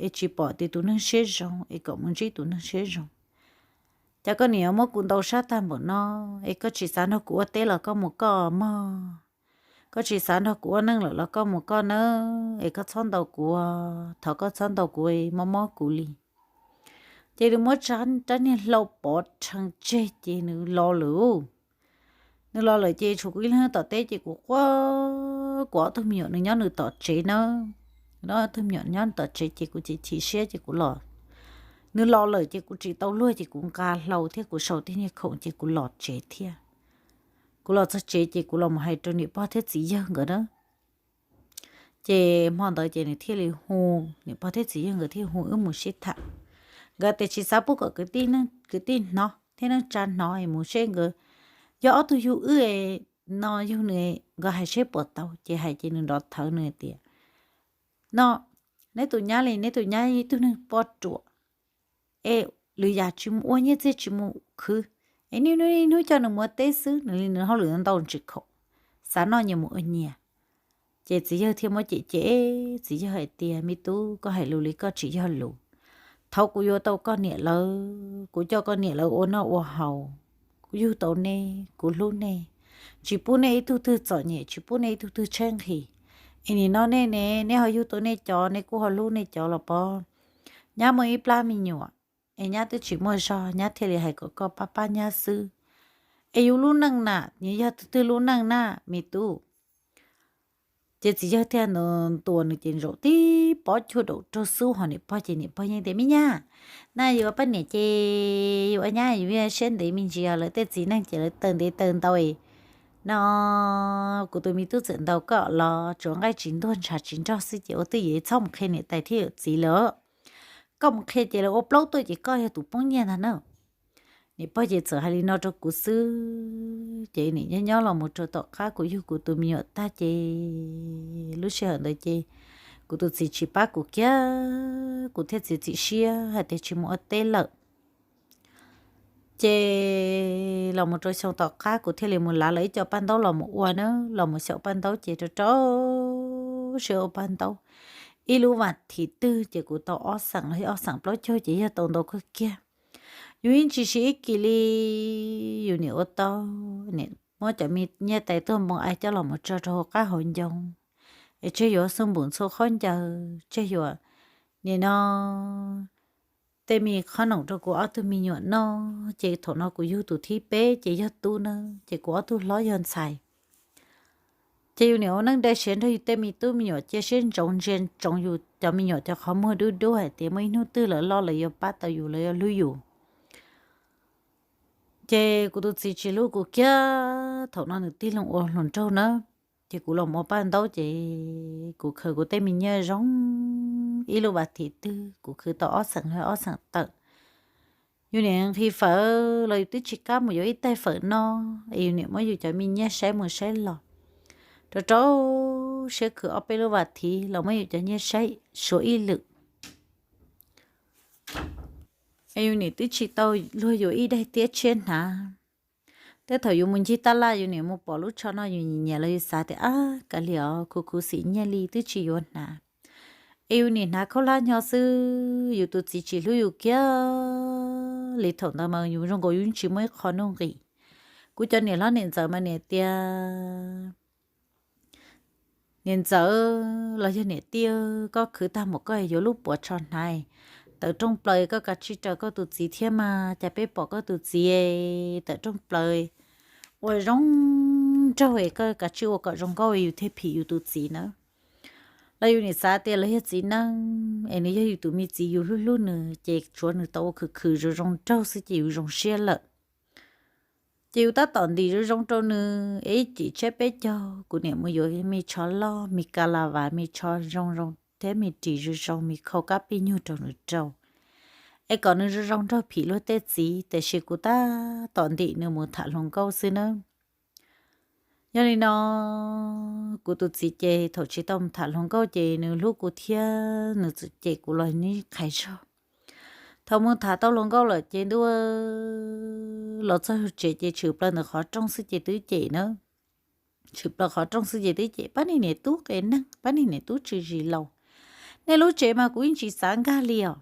es tsis pom tias tus neeg siab zoo es kom mus ntsib tus neeg siab zoo. Cas koj niam yuav muab kuv ntaus sab tag npaum no, es koj tsis xav nrog kuv ua teb los koj mus koj mog, koj tsis xav nrog kuv ua neej lawm los koj mus koj nawb, es koj txhob ntaus kuv, thov koj txhob ntaus kuv, mob mob kuv li. Ces nws muab rab niag hlau pov rhees tseg ces nws los lawm. Nws los lawm ces tshuav kuv ib leeg tom teb ces kuv quaj, kuv ob tug me nyuam nws nyob nws tom tsev na. Ob tug me nyuam nyob nws tom tsev ces kuv chim chim siab ces kuv los. Nws los lawm ces kuv tsis tau luag ces kuv nqa hlau thiab kuv sau tej niag khoom ces kuv los tsev thiab. Kuv los txog tsev ces kuv los mus hais rau niam pog thiab txiv yawg nkawd na. Ces hmo ntawd ces nws thiaj li hu, niam pog thiab txiv yawg nkawd thiaj hu wb mus sib tham. Nkawd tias tsis xav pub kom kwv tij hnov thiab neej tsa hnov, mus seb nkawd yog ob tug yug wb no yug nws, nkawd hais seb puas tau. Ces hais ces nws nrov thawv nws tias, no, neb tus nyab li, neb tus nyab ib tug neeg poj ruam, es lwm yam tsis mus ua nyiaj txiag tsis mus khwv, es niaj hnub niaj hnub coj nws mus ua teb xwb, nws li nws hauj lwm ntau ntsis khoom, xav noj nyias mus ua nyias. Ces txiv yawg thiaj muab cem cem, txiv yawg hais tias, Me tub, koj hais lus li koj tsis yog lus. Thaum kuv yuav tau koj niam lawv, kuv coj koj niam lawv ua noj ua haus, kuv yug tau nej, kuv hlub nej, tsis pub nej ib tug twg txom nyem, tsis pub nej ib tug twg tshaib nqhis. Es nim no nej ne, nej ho yug tau nej cov, nej kuj ho hlub nej cov los pob. Nyab muaj ib plab me nyuam, es nyab twb tsis muaj zog, nyab thiaj li hais kom koj pab pab nyab xwb. Es yus lub neej na, nws yog tus twg lub neej na, me tub? Ces txiv yawg thiaj ntuas nws ces zaum tib pob cuag daum raug xub ho niam pog ces niam pog yeej tias, Me nyab, na yus ua poj niam ces yus ua nyab yus siab ntev me ntsis os, lawv tej txiv neej ces lawv taw ntev taw ntau. No kuv tus me tub txawm ntaus koj los tsuav nqaij tsis ntuag ntshav tsis nrog xwb ces ua twj ywm txhob mus qhia niam tais thiab yawm txiv lawm. Koj mus qhia ces lawv ua plaub tuaj ces koj yog tus poob nyiaj ntag na. Niam pog ces txawm hais li no rau kuv xwb ces nim nyob nyob los mus rau tom qab kuv yug kuv tus me nyuam tag ces lub sij hawm ntawd ces kuv tus txiv tsis pab kuv kiag, kuv thiaj txiav txim siab hais tias tsis mus ua teb lawm. Ces los mus rau xyoo tom qab kuv thiaj li mus lav lawv ib co paj ntaub los mus ua na, los mus xyaum paj ntaub ces rau rau siab ua paj ntaub. Ib lub vas thiv twg ces kuv tau ob xeem los yog ob xeem plaub caug ces yog tau ntau kawg kiag. Yus yeej tsis siv ib kis li, yus niam ua tau, niam muab cov me nyiaj tais tuag npoo ai coj los mus tso rau hauv qab hauv ncoo, es tseg yuav xub npum ntxhua khaub ncaws, tseg yuav nim no tej me qhob noom rau kuv ob tug me nyuam noj, ces thaum no kuv yug tus thib peb ces yog tub na, ces kuv ob tug hlob yog ntxhais. Ces yus niam ua neej dai siav nrog yus tej me tub me nyuam cia siab ntsoov ntsia ntsoov yus cov me nyuam cov qhov muag dub dub hais tias muaj ib hnub twg lawv loj lawv yuav pab tau yus, lawv yuav hlub yus. Ces kuv tus txiv tsis hlub kuv kiag, thaum no nws tig loo ua hluas nraug na, ces kuv los ua paj ntaub ces kuv khaws kuv tej me nyiaj zoo, ib lub vas thiv twg kuv khwv tau ob xeem ob xeem tawm. Yus niam nqhis fawm los yus twb tsis kam mus yuav ib tais fawm no, es yus niam muab yus cov me nyiaj saib mus saib los, rau rau siab khwv ob peb lub vas thiv los muab yus cov nyiaj saib suav ib lwm. Es yus niam twb tsis tau luag yus ib daim tiab tshiab hnav. Tej thaum yus mus ncig tab laj yus niam mus pom lub tsho no yus nyiam nyiam los yus xav tias, Ab, kav liam os, khuv khuv xim nyiaj li twb tsis yuav hnav. Es yus niam hnav khaub hlab nyo xwb, yus tus txiv tsis hlub yus kiag li. Thaum ntawd mas yus zoo nkaus yus tsis muaj ib qho nuj nqis. Kuv cov niam hlob niam ntxawm mas niam tias, Niam ntxawm los yog niam tij, koj khwv tag mus koj yuav lub puas tsho hnav. Tawm rooj plaws koj kav tsij raws koj tus txiv thiab mas, cas peb pom koj tus txiv tawm rooj plaws ua zoo nraug, koj kav tsij ua kom zoo nkauj yus thiaj phim yus tus txiv na. Los yus niam xav tias los yog txiv neej es nws yog yus tus me txiv, yus hlub hlub nws ces tsuav nws tau ua khwv khwv zoo zoo nraug xwb ces yus zoo siab lawm. Ces yus tab tom ntim zoo zoo rau nws es ib chim tshiab peb caug kuv niam mus yuav me tsho loj, me ka la vas, me tsho zoo zoo thiab me ris zoo zoo, me khau kab pij nyug rau nws rau, es kom nws zoo zoo nraug phim luag tej txiv, tiam sis kuv tab tom ntim nws mus tham hluas nkauj xwb nawb. Yog li no, kuv tus txiv ces thaum tsis tau mus tham hluas nkauj ces nws hlub kuv thiab nws txawm cem kuv los nws qhais zog. Thaum mus tham tau hluas nkauj lawm ces ntuj, los txog tsev ces tshwm plaws ntawm qhov rooj xwb ces twb cem na. Tshwm plaws qhov rooj xwb ces twb cem, pab niag niam tub qe neeg, pab niag niam tub tswv zis laus. Nej lub tsev mas kuv yeej tsis xav nkag li os.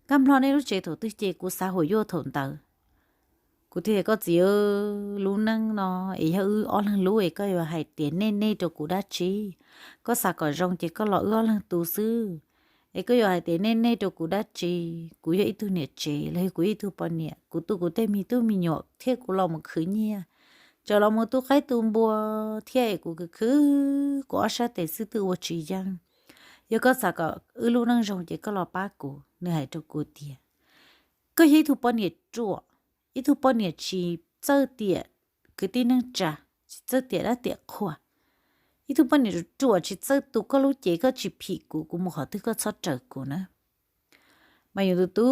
Nkag nplho nej lub tsev thaum twg ces kuv xav huam yuaj thaum ntawd. Kuv thiaj, koj txiv, lub neej no es yog wb ob leeg lub es koj yuav hais tias nej nej rau kuv dab tsi? Koj xav kom zoo ces koj los wb ob leeg tu xwb. Es koj yuav hais tias nej nej rau kuv dab tsi? Kuv yog ib tug niam tsev los yog kuv ib tug poj niam, kuv tu kuv tej me tub me nyuam thiab kuv los mus khwv nyiaj, tseem los mus tu qaib tu npua thiab es kuv khwv khwv kuv ob sab tes xwb twb ua tsis yeej. Yog koj xav kom wb lub neej zoo ces koj los pab kuv. Nws hais rau kuv tias, koj yog ib tug poj niam ruam, ib tug poj niam tsis txawj tiam kwv tij neej tsa, tsis txawj tiam dab tiam qhua, ib tug poj niam ruam ruam tsis txawj tu koj lub cev, koj tsis phim kuv, kuv mus qhov twg koj txhob raws kuv na. Mas yus tu tu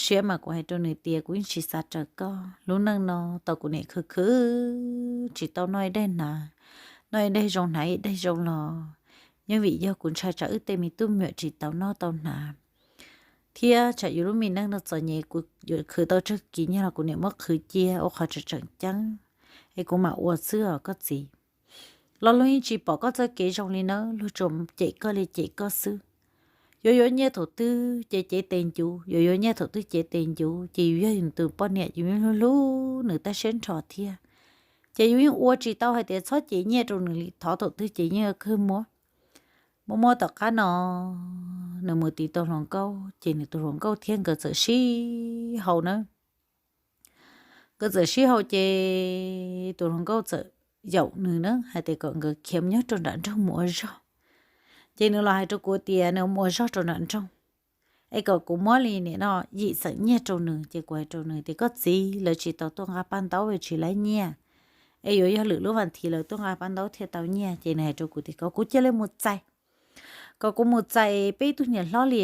siab mas kuv hais rau nws tias kuv yeej tsis xav raws koj. Lub neej no tau kuv niam khwv khwv tsis tau noj ib daig hnav, noj ib daig zoo hnav ib daig zoo los, yeej vim yog kuv ntshai tsam wb tej me tub me nyuam tsis tau noj tau hnav thiab tsam yus lub me neej no txom nyem, kuv yuav khwv tau tsawg kis nyiaj los kuv niam muab qhwv cia ua qhov tseem tseem ceeb, es kuv mam ua xwb os koj txiv. los luag yeej tsis pom koj txoj kev zoo li nawb, luag tsuas cem koj li cem koj xwb. Yuav yuav nyiaj thaum twg ces cev tes ncuv, yuav yuav nyiaj thaum twg cev tes ncuv, ces yus yog yus tus poj niam yus yeej hlub hlub nws tag siab nrho thiab. Ces yus yeej ua tsis tau hais tias txhob cev nyiaj rau nws li, thov thaum twg ces yeej kawg muab. Muaj muaj tom qab no nws mus tiv tus hluas nkauj, ces nws tus hluas nkauj thiab nkawd txawm sib haum na. Nkawd txawm sib haum ces tus hluas nkauj txawm yaum nws na hais tias kom nkawd khiav mus nyob rau nram nroog mus ua zog. Ces nws los hais rau kuv tias nws mus ua zog rau nram nroog, es kom kuv muab li nim no yim xeem nyiaj rau nws. Ces kuv hais rau nws tias koj txiv, lawv tsis tau tuaj nqa paj ntaub, tsis laib nyiaj, es yuav yog lwm lub vas thiv lawv tuaj nqa paj ntaub thiaj tau nyiaj. Ces nws hais rau kuv tias kom kuv cia li mus txais, kom kuv mus txais peb ib tug niam hlob li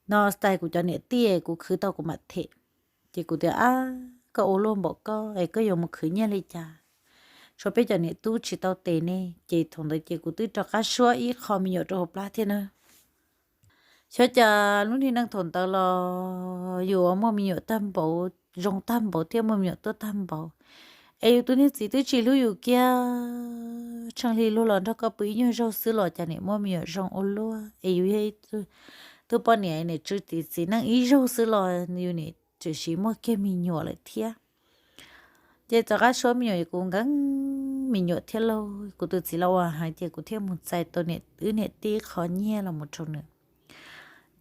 no, txais kuv cov niam tij kuv khwv tau kuv mam them. Ces kuv tias ab, koj ua luaj npaum koj es koj yuav mus khwv nyiaj li cas? Tshuav peb cov niam tub tsis tau tes ne. Ces thaum ntawd ces kuv twb rov qab suab ib qho me nyuam rau hauv plab thiab na. Xyov cas lub niag neej thaum ntawd los yus muaj me nyuam tag npaum, zoo tag npaum thiab muaj me nyuam tuaj tag npaum, es yus tus niag txiv twb tsis hlub yus kiag. Tsheej hli luag los nrog koj pw ib nyuag zaug xwb los cas nim muaj me nyuam zoo ua luaj, es yus yog ib tug poj niam nim tsw txiv txiv neej ib zaug xwb los yus nim tshwm sim muaj kiag me nyuam lawm thiab. Ces rov qab suab me nyuam, kuv nkees me nyuam thiab lauj. Kuv tus txiv los ua hais tias kuv thiaj mus txais tau wb niam tij qho nyiaj los mus rau nws.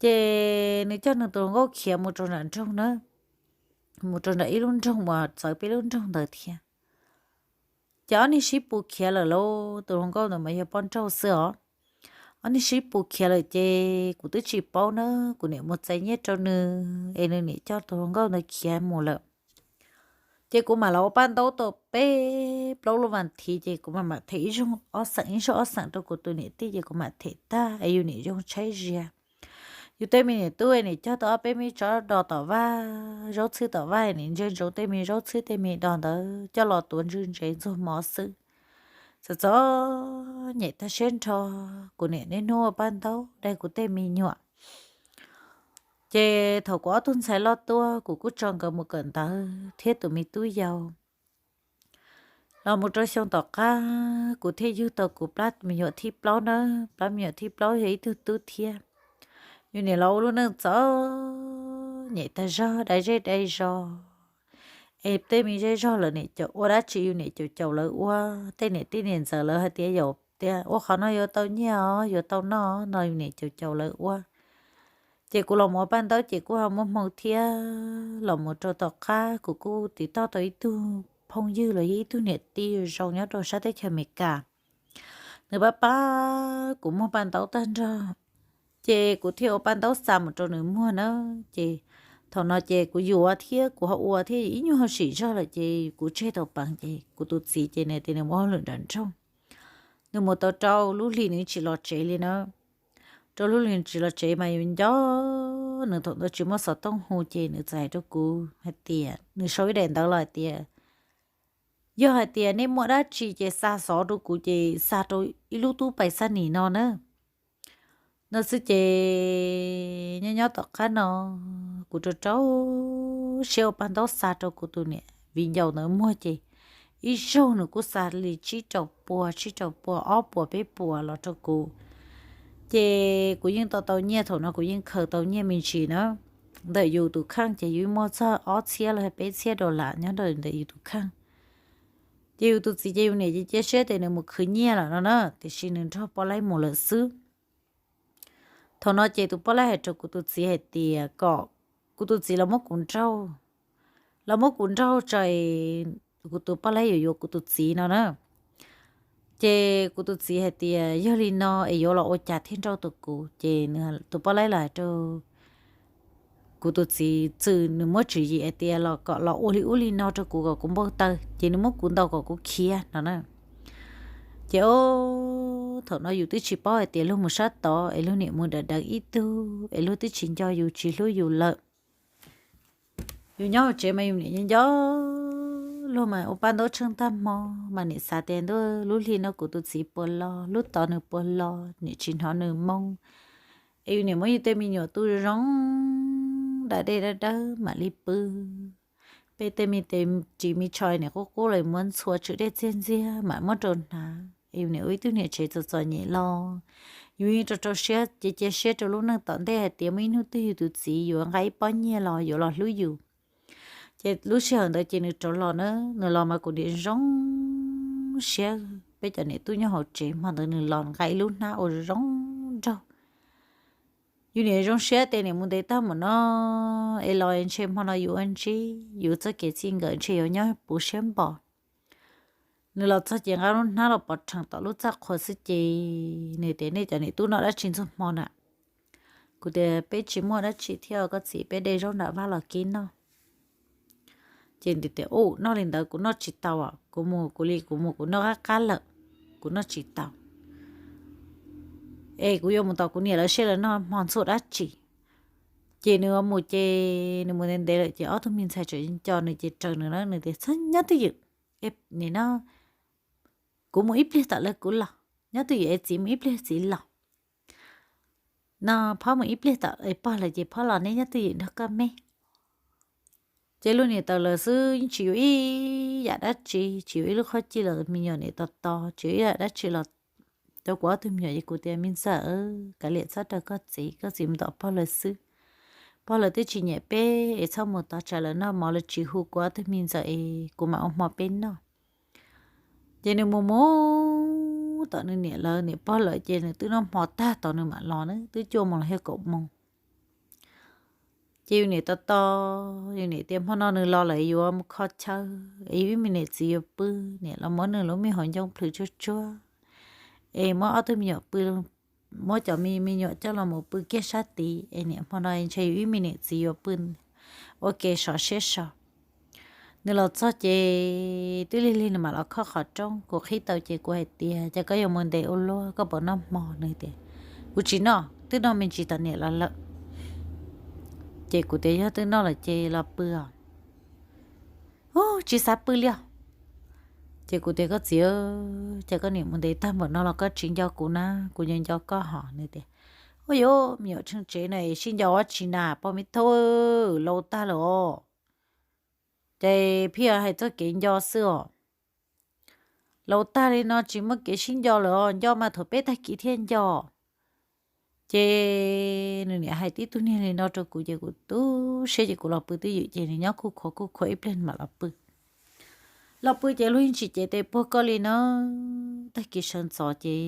Ces nws coj nws tus hluas nkauj khiav mus rau nram nroog na, mus rau nram ib lub nroog uas txawv peb lub nroog ntawd thiab. Ces ob niag sib pus khiav lawm lauj. Tus hluas nkauj ntawd mas yog poj nrauj xwb os. Ob niag sib pus khiav lawm ces kuv twb tsis paub na, kuv niam mus txais nyiaj rau nws es nws niam coj tus hluas nkauj ntawd khiav mus lawm. Ces kuv mam los ua paj ntaub tau peb plaub lub vas thiv ces kuv mam mam them ib zaug ob xeem ib zaug ob xeem rau kuv tus niam tij ces kuv mam them tag es yus niam zoo tshaib zias. Yus tej me niam tub nim cog tau ob peb me tsob do tom vaj, zaub txhwb tom vaj, nim ntsia ntsoov tej me zaub txhwb tej me do ntawd coj los tuav ntswg ntsev ntxuag mov xwb. Txom txom nyem tag siab nrho, kuv niam niaj hnub ua paj ntaub dai kuv tej me nyuam. Ces thaum kuv ob tug ntxhais loj tuaj kuv kuj tso nkawd mus kawm ntawv thiab tus me tub yau. Los mus rau xyoo tom qab kuv thiaj yug tau kuv plab me nyuam thib plaub na, plab me nyuam thib plaub yog ib tug tub thiab. Yus niam los ua lub neej txom nyem tag zog, dai zej dai zos. Es tej me zej zog lawv nim caum ua dab tsi yus niam caum caum lawv ua, tej niam tij niam ntxawm lawv hais tias yaum tias ua qhov no yuav tau nyiaj os, yuav tau noj no yus niam caum caum lawv ua. Ces kuv los mus ua paj ntaub ces kuj ho muaj hmoo thiab. Los mus rau tom qab kuv kuj tiv tauj tau ib tug phooj ywg los yog ib tug niam tij zoo nyob rau sab teb chaws Amelikas. Nws pab pab kuv muag paj ntaub tag nrho, ces kuv thiaj ua paj ntaub xa mus rau nws muag na. Ces thaum no ces kuv yuav thiab kuv ho ua thiab ib nyuag ho sim zog lawm ces kuv tseg tau peev ces kuv tus txiv ces nws tias nws mus hauj lwm nram nroog. Nws mus tau rau lub hlis nws tsis los tsev li na. Rau lub hlis nws tsis los tsev mas yus nco nws, thaum ntawd tsis muaj xov tooj hu ces nws txawm hais rau kuv hais tias nws sau ib daim ntawv los hais tias yog hais tias nej muaj dab tsi ces xa xov rau kuv ces xa rau ib lub tub pais xab nis no na. No xwb ces nyob nyob tom qab no kuv rau rau siab ua paj ntaub xa rau kuv tus niam viv ncaus ntawd muag ces ib zaug nws kuj xa li tsib rau pua, tsib rau pua, ob puas peb puas los rau kuv. Ces kuv yeej tau tau nyiaj, thaum no kuv yeej khaws tau nyiaj me ntsis na. Ntawm yus tus kheej ces yus muaj txog ob txhiab los peb txhiab dollar nyob ntawm yus tus kheej. Ces yus tus txiv ces yus niam cia siab tias nws mus khwv nyiaj lawm no na, tiam sis nws nrog poj laib mus lawm xwb. Thaum no ces tus poj laib hais rau kuv tus txiv hais tias kom kuv tus txiv los muab kuv nrauj, los muab kuv nrauj tso es kuv tus poj laib yuav yuav kuv tus txiv no na. Ces kuv tus txiv hais tias yog li no es yuav los ua cas thiaj nrauj tau kuv. Ces tus poj laib los hais rau kuv tus txiv txwm nws muab tswv yim hais tias los kom los ua li ub li no rau kuv kom kuv npau taws, ces nws muab kuv ntaus kom kuv khiav no na. Ces o, thaum no yus twb tsis paub hais tias luag mus sab tod es luag niam mus dav dav ib tug es luag twb tsis nco yus tsis hlub yus lawm. Yus nyob hauv tsev mas yus niam nco nco luag mas ua paj ntaub tsheej tag hmo mas niam xav tias ntuj lub hli no kuv tus txiv puas los, lub tod nws puas los, niam tsis hnov nws moo. Es yus niam muab yus tej me nyuam tu zoo zoo, da dej dawb dawb mam li pw. peb tej me tes ris me tsho niam qub qub los muab ntxhua tswm dej txiag ntxiag mam muab rau hnav. Yus niam ua ib tug niam tsev txom txom nyem los yus yeej rau rau siab cia cia siab rau lub neej tom ntej hais tias muaj ib hnub twg yus tus txiv yuav nqa ib pob nyiaj los yuav los hlub yus. Ces lub sij hawm ntawd ces nws rov los na, nws los mas kuv niam zoo siab, peb cov niam tub nyob hauv tsev hmo ntawd nws los nqa ib lub hnab ua zoo nraug. Yus niam zoo siab tias niam mus ntev tag mus no es los ntshe hmo no yus ua ntsib yus txoj kev txij nkawm ntshe yuav nyob puv siab npo. Nws los txog ces nqa lub hnab los pov rhees tom lub txaj qhua xwb ces nws tias nej cov niam tub noj dab tsi ntxuag hmo na? Kuv tias peb tsis muaj dab tsi thiab koj txiv, peb de zaub nram vaj los kib noj. Ces nws tias u, noj li ntawd kuv noj tsis tau, kuv mus kuv li kuv mus kuv noj qab qab lawm, kuv noj tsis tau. Es kuv yuav mus tos kuv niam lawv seb lawv noj hmo ntxuag dab tsi. Ces nws mus ces nws mus ntev ntev lawm ces ob tug me ntxhais tseem nco nws ces raws nws na, nws tias txhob nyob twj ywm, nim no kuv mus ib pliag tom lawv kuv los, nyob twj ywm es txiv mus ib pliag txiv los. No phob mus ib pliag tom es pog lawm ces phob los, neb nyob twj ywm nrog koj me. Ces lub niam tawm lawm xwb yeej tsis yuav ib yam dab tsi, tsis yuav ib lub qhob cij los me nyuam niam tos tos, tsis yuav ib yam dab tsi los rau kuv ob tug me nyuam. Ces kuv tias me ntxawm, kav liam txhob raws koj txiv, koj txiv mus tom pog lawv xwb. Pog lawv twb tsis nyiam peb es txhob mus tos tsam lawv noj mov lawv tsis hu kuv ob tug me ntxawm es kuv mam ua hmo peb noj. Ces nws mus mus tom nws niam lawv niam pog lawm ces nws twb noj hmo tag tos nws mam los na, twb cuaj moos los yog kaum moos. Ces yus niam tos tos, yus niam tias hmo no nws los lawm yuav mus kho chaw, es yus ib me niam txiv yuav pw, niam los muab nws lub me hauv ncoo plhws tsuag tsuag, es muab ob tug me nyuam pw, muab cov me me nyuam coj los mus pw kiag sab tid, es niam hmo no ntshe yus ib me niam txiv yuav pw ua ke sov siab so. Nws los txog ces twb lig lig nws mam los khob qhov rooj, kuv qhib tau ces kuv hais tias cas koj yuav mus ntev ua luaj, koj puas noj hmo? Nws tias kuv tsis noj, twb noj me ntsis tom niam los lawm. Ces kuv tias yog twb noj lawm ces los pw os. Ub, tsis xav pw li os. Ces kuv tias koj txiv, cas koj niam mus ntev tag npaum no los koj tsis nco kuv na, kuv nco nco koj hos. Nws tias ua yuav me nyuam tsheej tsev no es sib nco ua tsi na, pog me thub, laus tag lawm os. Ces pheej hais txoj kev nco xwb os. Laus tag li no tsis muaj kev sib nco lawm os, nco mas thaum peb tag kis thiaj nco. Ces nws niam hais tib tug niag li no rau kuv ces kuv tu siab ces kuv los pw twj ywm ces nws nyob kuj khuav kuj khuav ib pliag mam los pw. Los pw ces luag yeej tsis cev tes puag koj li na. Tag kis sawv ntxov ces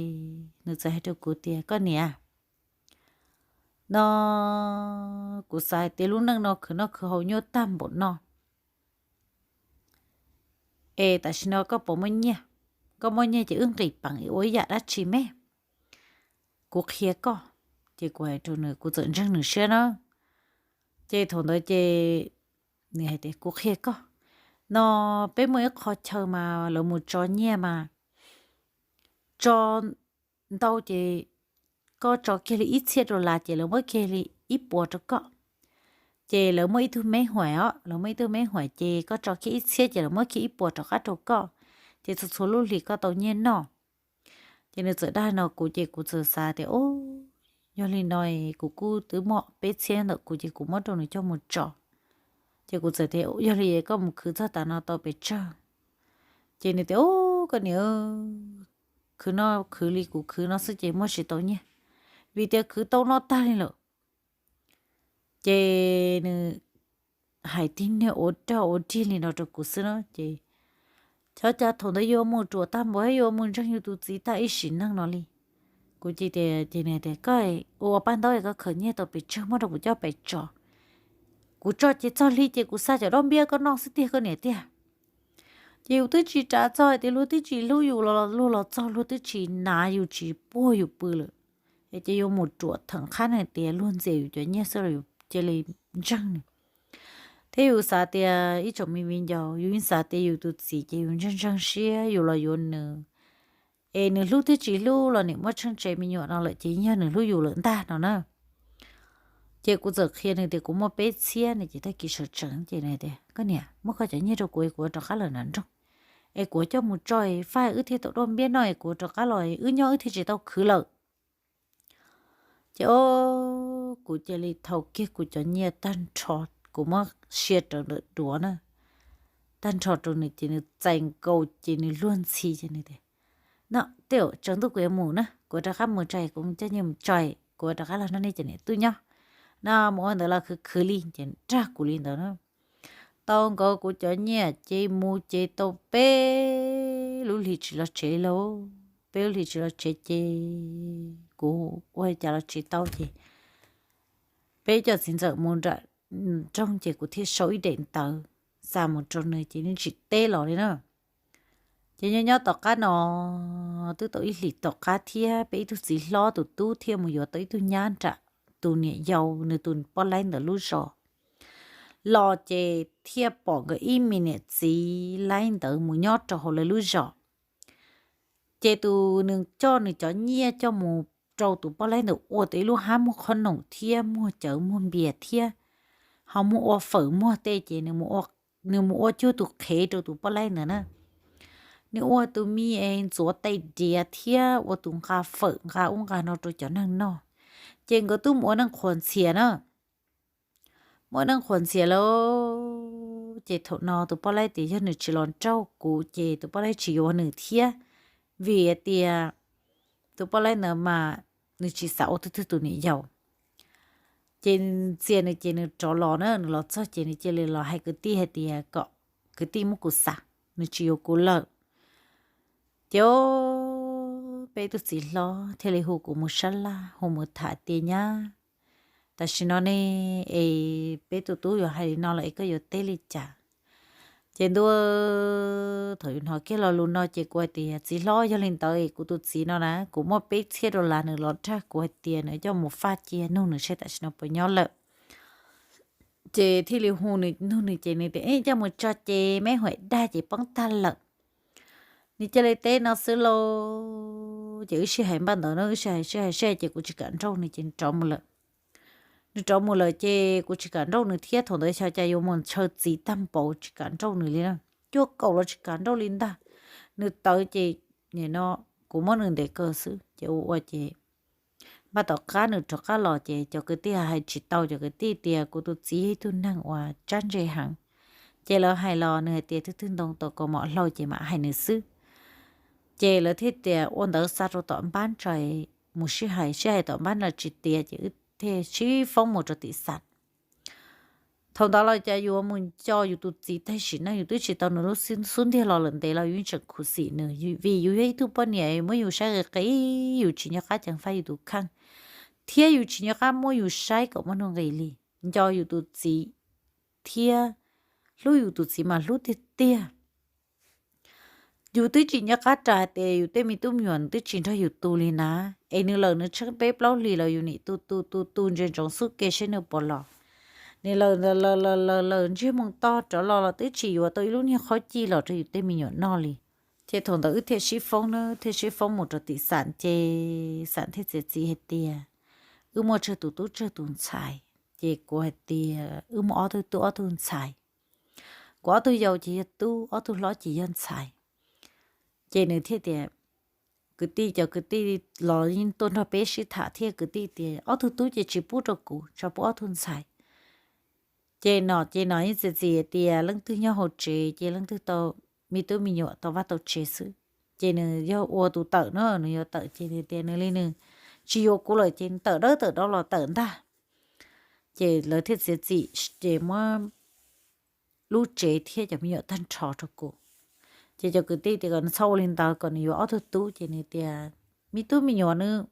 nws txawm hais rau kuv tias koj niam, no kuv xav hais tias lub neej no khwv noj khwv haus nyuaj tag npaum no es tam sim no koj puas muaj nyiaj? Koj muaj nyiaj ces wb nqis peev ua ib yam dab tsi me, kuv qhia koj. Ces kuv hais rau nws kuv txawm ntseeg nws siab na. Ces thaum ntawd ces nws hais tias kuv qhia koj, no peb muaj ib qho chaw mas lawv mus tso nyiaj mas tso ntau ces koj tso kiag li ib txhiab dollar ces lawv muab kiag li ib puas rau koj. Ces lawv muaj ib tug meb huam os, lawv muaj ib tug meb huam ces koj tso kiag ib txhiab ces lawv muab kiag ib puas rov qab rau koj, ces txhua txhua lub hlis koj tau nyiaj noj. Ces nws txawm dag no kuv ces kuv txawm xav tias, o, yog li no kuv kuj twb muaj peb txhiab ntawm kuv ces kuv muab rau nws coj mus tso. Ces kuv txawm tias yog li koj mus khwv txog tav no tau pes tsawg? Ces nws tias, o, koj niam, khwv no khwv li kuv khwv no xwb ces muaj tsis tau nyiaj, vim tias khwv tau noj tag li lawm. Ces nws hais tig niag ua rag ua rig li no rau kuv xwb na. Ces xyov cas thaum ntawd yuav mus ruam tag npaum thiab yuav mus ntseeg yus tus txiv tag ib sim neej no li. Kuv cia tias, ces nws tias koj ua paj ntaub es koj khwv nyiaj tau pes tsawg muab rau kuv coj pes tso. Kuv tso ces txog hli ces kuv xa cov dab npiab koj noj xwb tiag koj niam tiag. Ces yus twb tsis ras txog hais tias luag twb tsis hlub yus los luag los txog luag twb tsis hnav yus tsis puag yus pw lawm. Es ces yuav mus ruam theem qhab hais tias luag ntxias yus cov nyiaj xwb los yus cia li ntseeg nws. Thiab yus xav tias ib tsoom me viv ncaus yus yeej xav tias yus tus txiv ces yus ntseeg ntseeg siab yus los yuav nws. Es nws hlub thiab tsis hlub los nim muaj tsheej tsev me nyuam no lawm ces yog nws hlub yus lawm ntag no na. Ces kuv txawm qhia nws tias kuv muaj peb txhiab no ces tag kis sawv tsees ces nws tias koj niam muab koj cov nyiaj rau kuv es kuv ua rov qab lawm nram nroog, es kuv coj mus tso es faj wb thiaj tau dab npiab noj es kuv ua rov qab los wb nyob wb thiaj tsis tau khwv lawm. Ces o, kuv cia li thau kiag kuv cov nyiaj tag nrho, kuv muab sia rawv ntawm duav na. tag nrho rau nws ces nws txais nkaus ces nws luag ntxhi ces nws tias, No, tej zaum tsaus ntuj kuv yuav mus na, kuv rov qab mus tso, kuv coj nyiaj mus tso, kuv rov qab los nrog nej cov niam tub nyob. No mus ua ntawd los khwv khwv li ces rag kuv li ntawd na. Tau nkaus kuv cov nyiaj ces mus ces tau peb lub hlis tsis los tsev li lauj. Peb lub hlis tsis los tsev ces kuv ua cas los tsis tau ces peb cov txiv ntxawm mus nram nroog ces kuv thiaj sau ib daim ntawv xa mus rau nws ces nws tsis teb los li na. Ces nyob nyob tom qab no twb tau ib hlis tom qab thiab peb ib tug txiv hlob tus tub thiaj mus yuav tau ib tug nyab nram tus niam yau nws tus poj laib ntawd lub zos los ces thiaj pom nkawd ib me niam txiv laib ntawd mus nyob rau hauv lawv lub zos. Ces tus nws coj nws cov nyiaj coj mus rau tus poj laib ntawd ua tau ib lub hab muag qhob noom thiab muag cawv muag npias thiab ho muag ua fawm muag tej ces nws mus ua cuag tus qhev rau tus poj laib ntawd na. Nws ua tus me es ntxuav tais diav thiab ua tus nqa fawm nqa ub nqa no rau cov neeg noj. Ces nkawd twb mus ua neej qhuas ntxhias na. Mus ua neej qhuas ntxhias lauj, ces thaum no tus poj laib tias yog nws tsis los nrauj kuv ces tus poj laib tsis yuav nws thiab, vim tias tus poj laib ntawd mas nws tsis xav ua twg twg tus niam yau. Ces ntxias nws ces nws rov los na, nws los txog ces nws cia li los hais kwv tij hais tias kom kwv tij muab kuv xa, nws tsis yuav kuv lawm. Ces peb tug txiv hlob thiaj li hu kuv mus sab laj hu mus tham tias nyab, tam sim no ne es peb tus tub yuav hais li no los es koj yuav teb li cas? Ces ntuj, thaum yus hnov kiag lo lus no ces kuv hais tias txiv hlob, yog li ntawd es kuv tus txiv no na kuv muaj peb txhiab dollar nws los dag kuv hais tias nws coj mus faj cia nug nws seb tam sim no puas nyob lawm. Ces thiaj li hu nws nug nws ces nws tias coj mus tso ces meb huam dag ces poob tag lawm. Nws cia li teb no xwb lauj. Ces wb sib hais npaj ntawd no wb sib hais sib hais sib hais ces kuv tsis kam nrauj nws ces nws rov mus lawm. Nws rov mus lawm ces kuv tsis kam nrauj nws thiab, thaum ntawd xyov cas yuav mus ntshaw txiv tag npaum tsis kam nrauj nws li na. Cuaj kaum los tsis kam nrauj li ntag. Nws tawv ces no kuv muab nws ntes kaw xwb ces ua ua ces npaj tom qab nws rov qab los ces cov kwv tij hais tsis tau, cov kwv tij tias kuv tus txiv yog ib tug neeg uas tsab ntse heev. Ces lawv hais los nws hais tias twg twg ntoo tau kaus mom hlau ces mam hais nws xwb. Ces lawv thiaj tias ua ntawd xa rau tom npab ntsa mus sib hais, sib hais tom npab ntsa tsis tiav ces wb thiaj sib foob mus rau tim xam. Thaum ntawd los cas yus mus nco yus tus txiv tag sim neej, yus twb tsis tau nws lub xub ntiag los lawm ntev los yus yeej tseem khuv xim nws, vim yus yog ib tug poj niam muab yus saib qis qis, yus tsis nco qab ceev faj yus tus kheej, thiab yus tsis nco qab muab yus saib kom muaj nuj nqis li. Nco yus tus txiv thiab hlub yus tus txiv mas hlub tiag tiag. Yus twb tsis nco qab ras hais tias yus tej me tub me nyuam nws twb tsis nrog yus tu li na, es nws lawm nws tsheej peb plaub hlis los yus nim tu tu tu tu ntsia ntsoov xub ke seb nws puas los. Nws lawm lawm lawm lawm ntsiag moo to rov los los twb tsis yuav tau ib lub niag qhob cij los rau yus tej me nyuam noj li. Ces thaum ntawd wb thiaj sib foob na, thiaj sib foob mus rau tim xam ces xam thiaj txiav txim hais tias wb muaj tsawg tus tub tsawg tus ntxhais. Ces kuv hais tias wb muaj ob tug tub ob tug ntxhais. Kuv ob tug yau ces yog tub, ob tug hlob ces yog ntxhais. Ces nws thiaj tias, kwv tij, cov kwv tij los yeej tuaj nrog peb sib tham thiab, kwv tij tias ob tug tub ces tsis pub rau kuv, tsuas pub ob tug ntxhais. Ces nom ces nom yeej txiav txim tias leej twg nyob hauv tsev ces leej twg tau me tub me nyuam tau vaj tau tsev xwb. Ces nws yog ua tus tawm na, nws yuav tawm ces nws tias nws li nws tsis yuav kuv lawm ces nws tawm dawb tawm do los tawm ntag. Ces lawv thiaj txiav txim ces muab lub tsev thiab cov me nyuam tag nrho rau kuv. Ces cov kwv tij tias kom nws txhob ua li ntawd, kom nws yuav ob tug tub, ces nws tias me tub me nyuam nws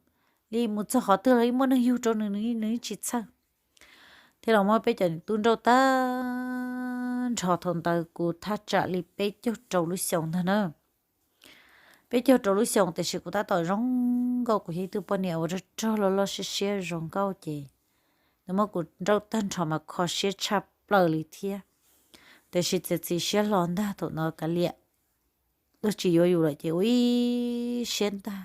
li mus txog qhov twg los yeej muaj neeg yug rau nws, nws yeej tsis txhawj. Thiab los muab peb cov tub nrauj tag nrho, thaum ntawd kuv thaj tsam li peb caug rau lub xyoo ntag na. Peb caug rau lub xyoo tiam sis kuv tab tom zoo nkauj, kuv yog ib tug poj niam uas rog rog loj loj siab siab zoo nkauj ces nws muab kuv nrauj tag nrho mas kho siab tshaj plaws li thiab. Tiam sis txiav txim siab hlo ntag, thaum ntawd kav liam, luag tsis yuav yus lawm ces ua ib siab ntag.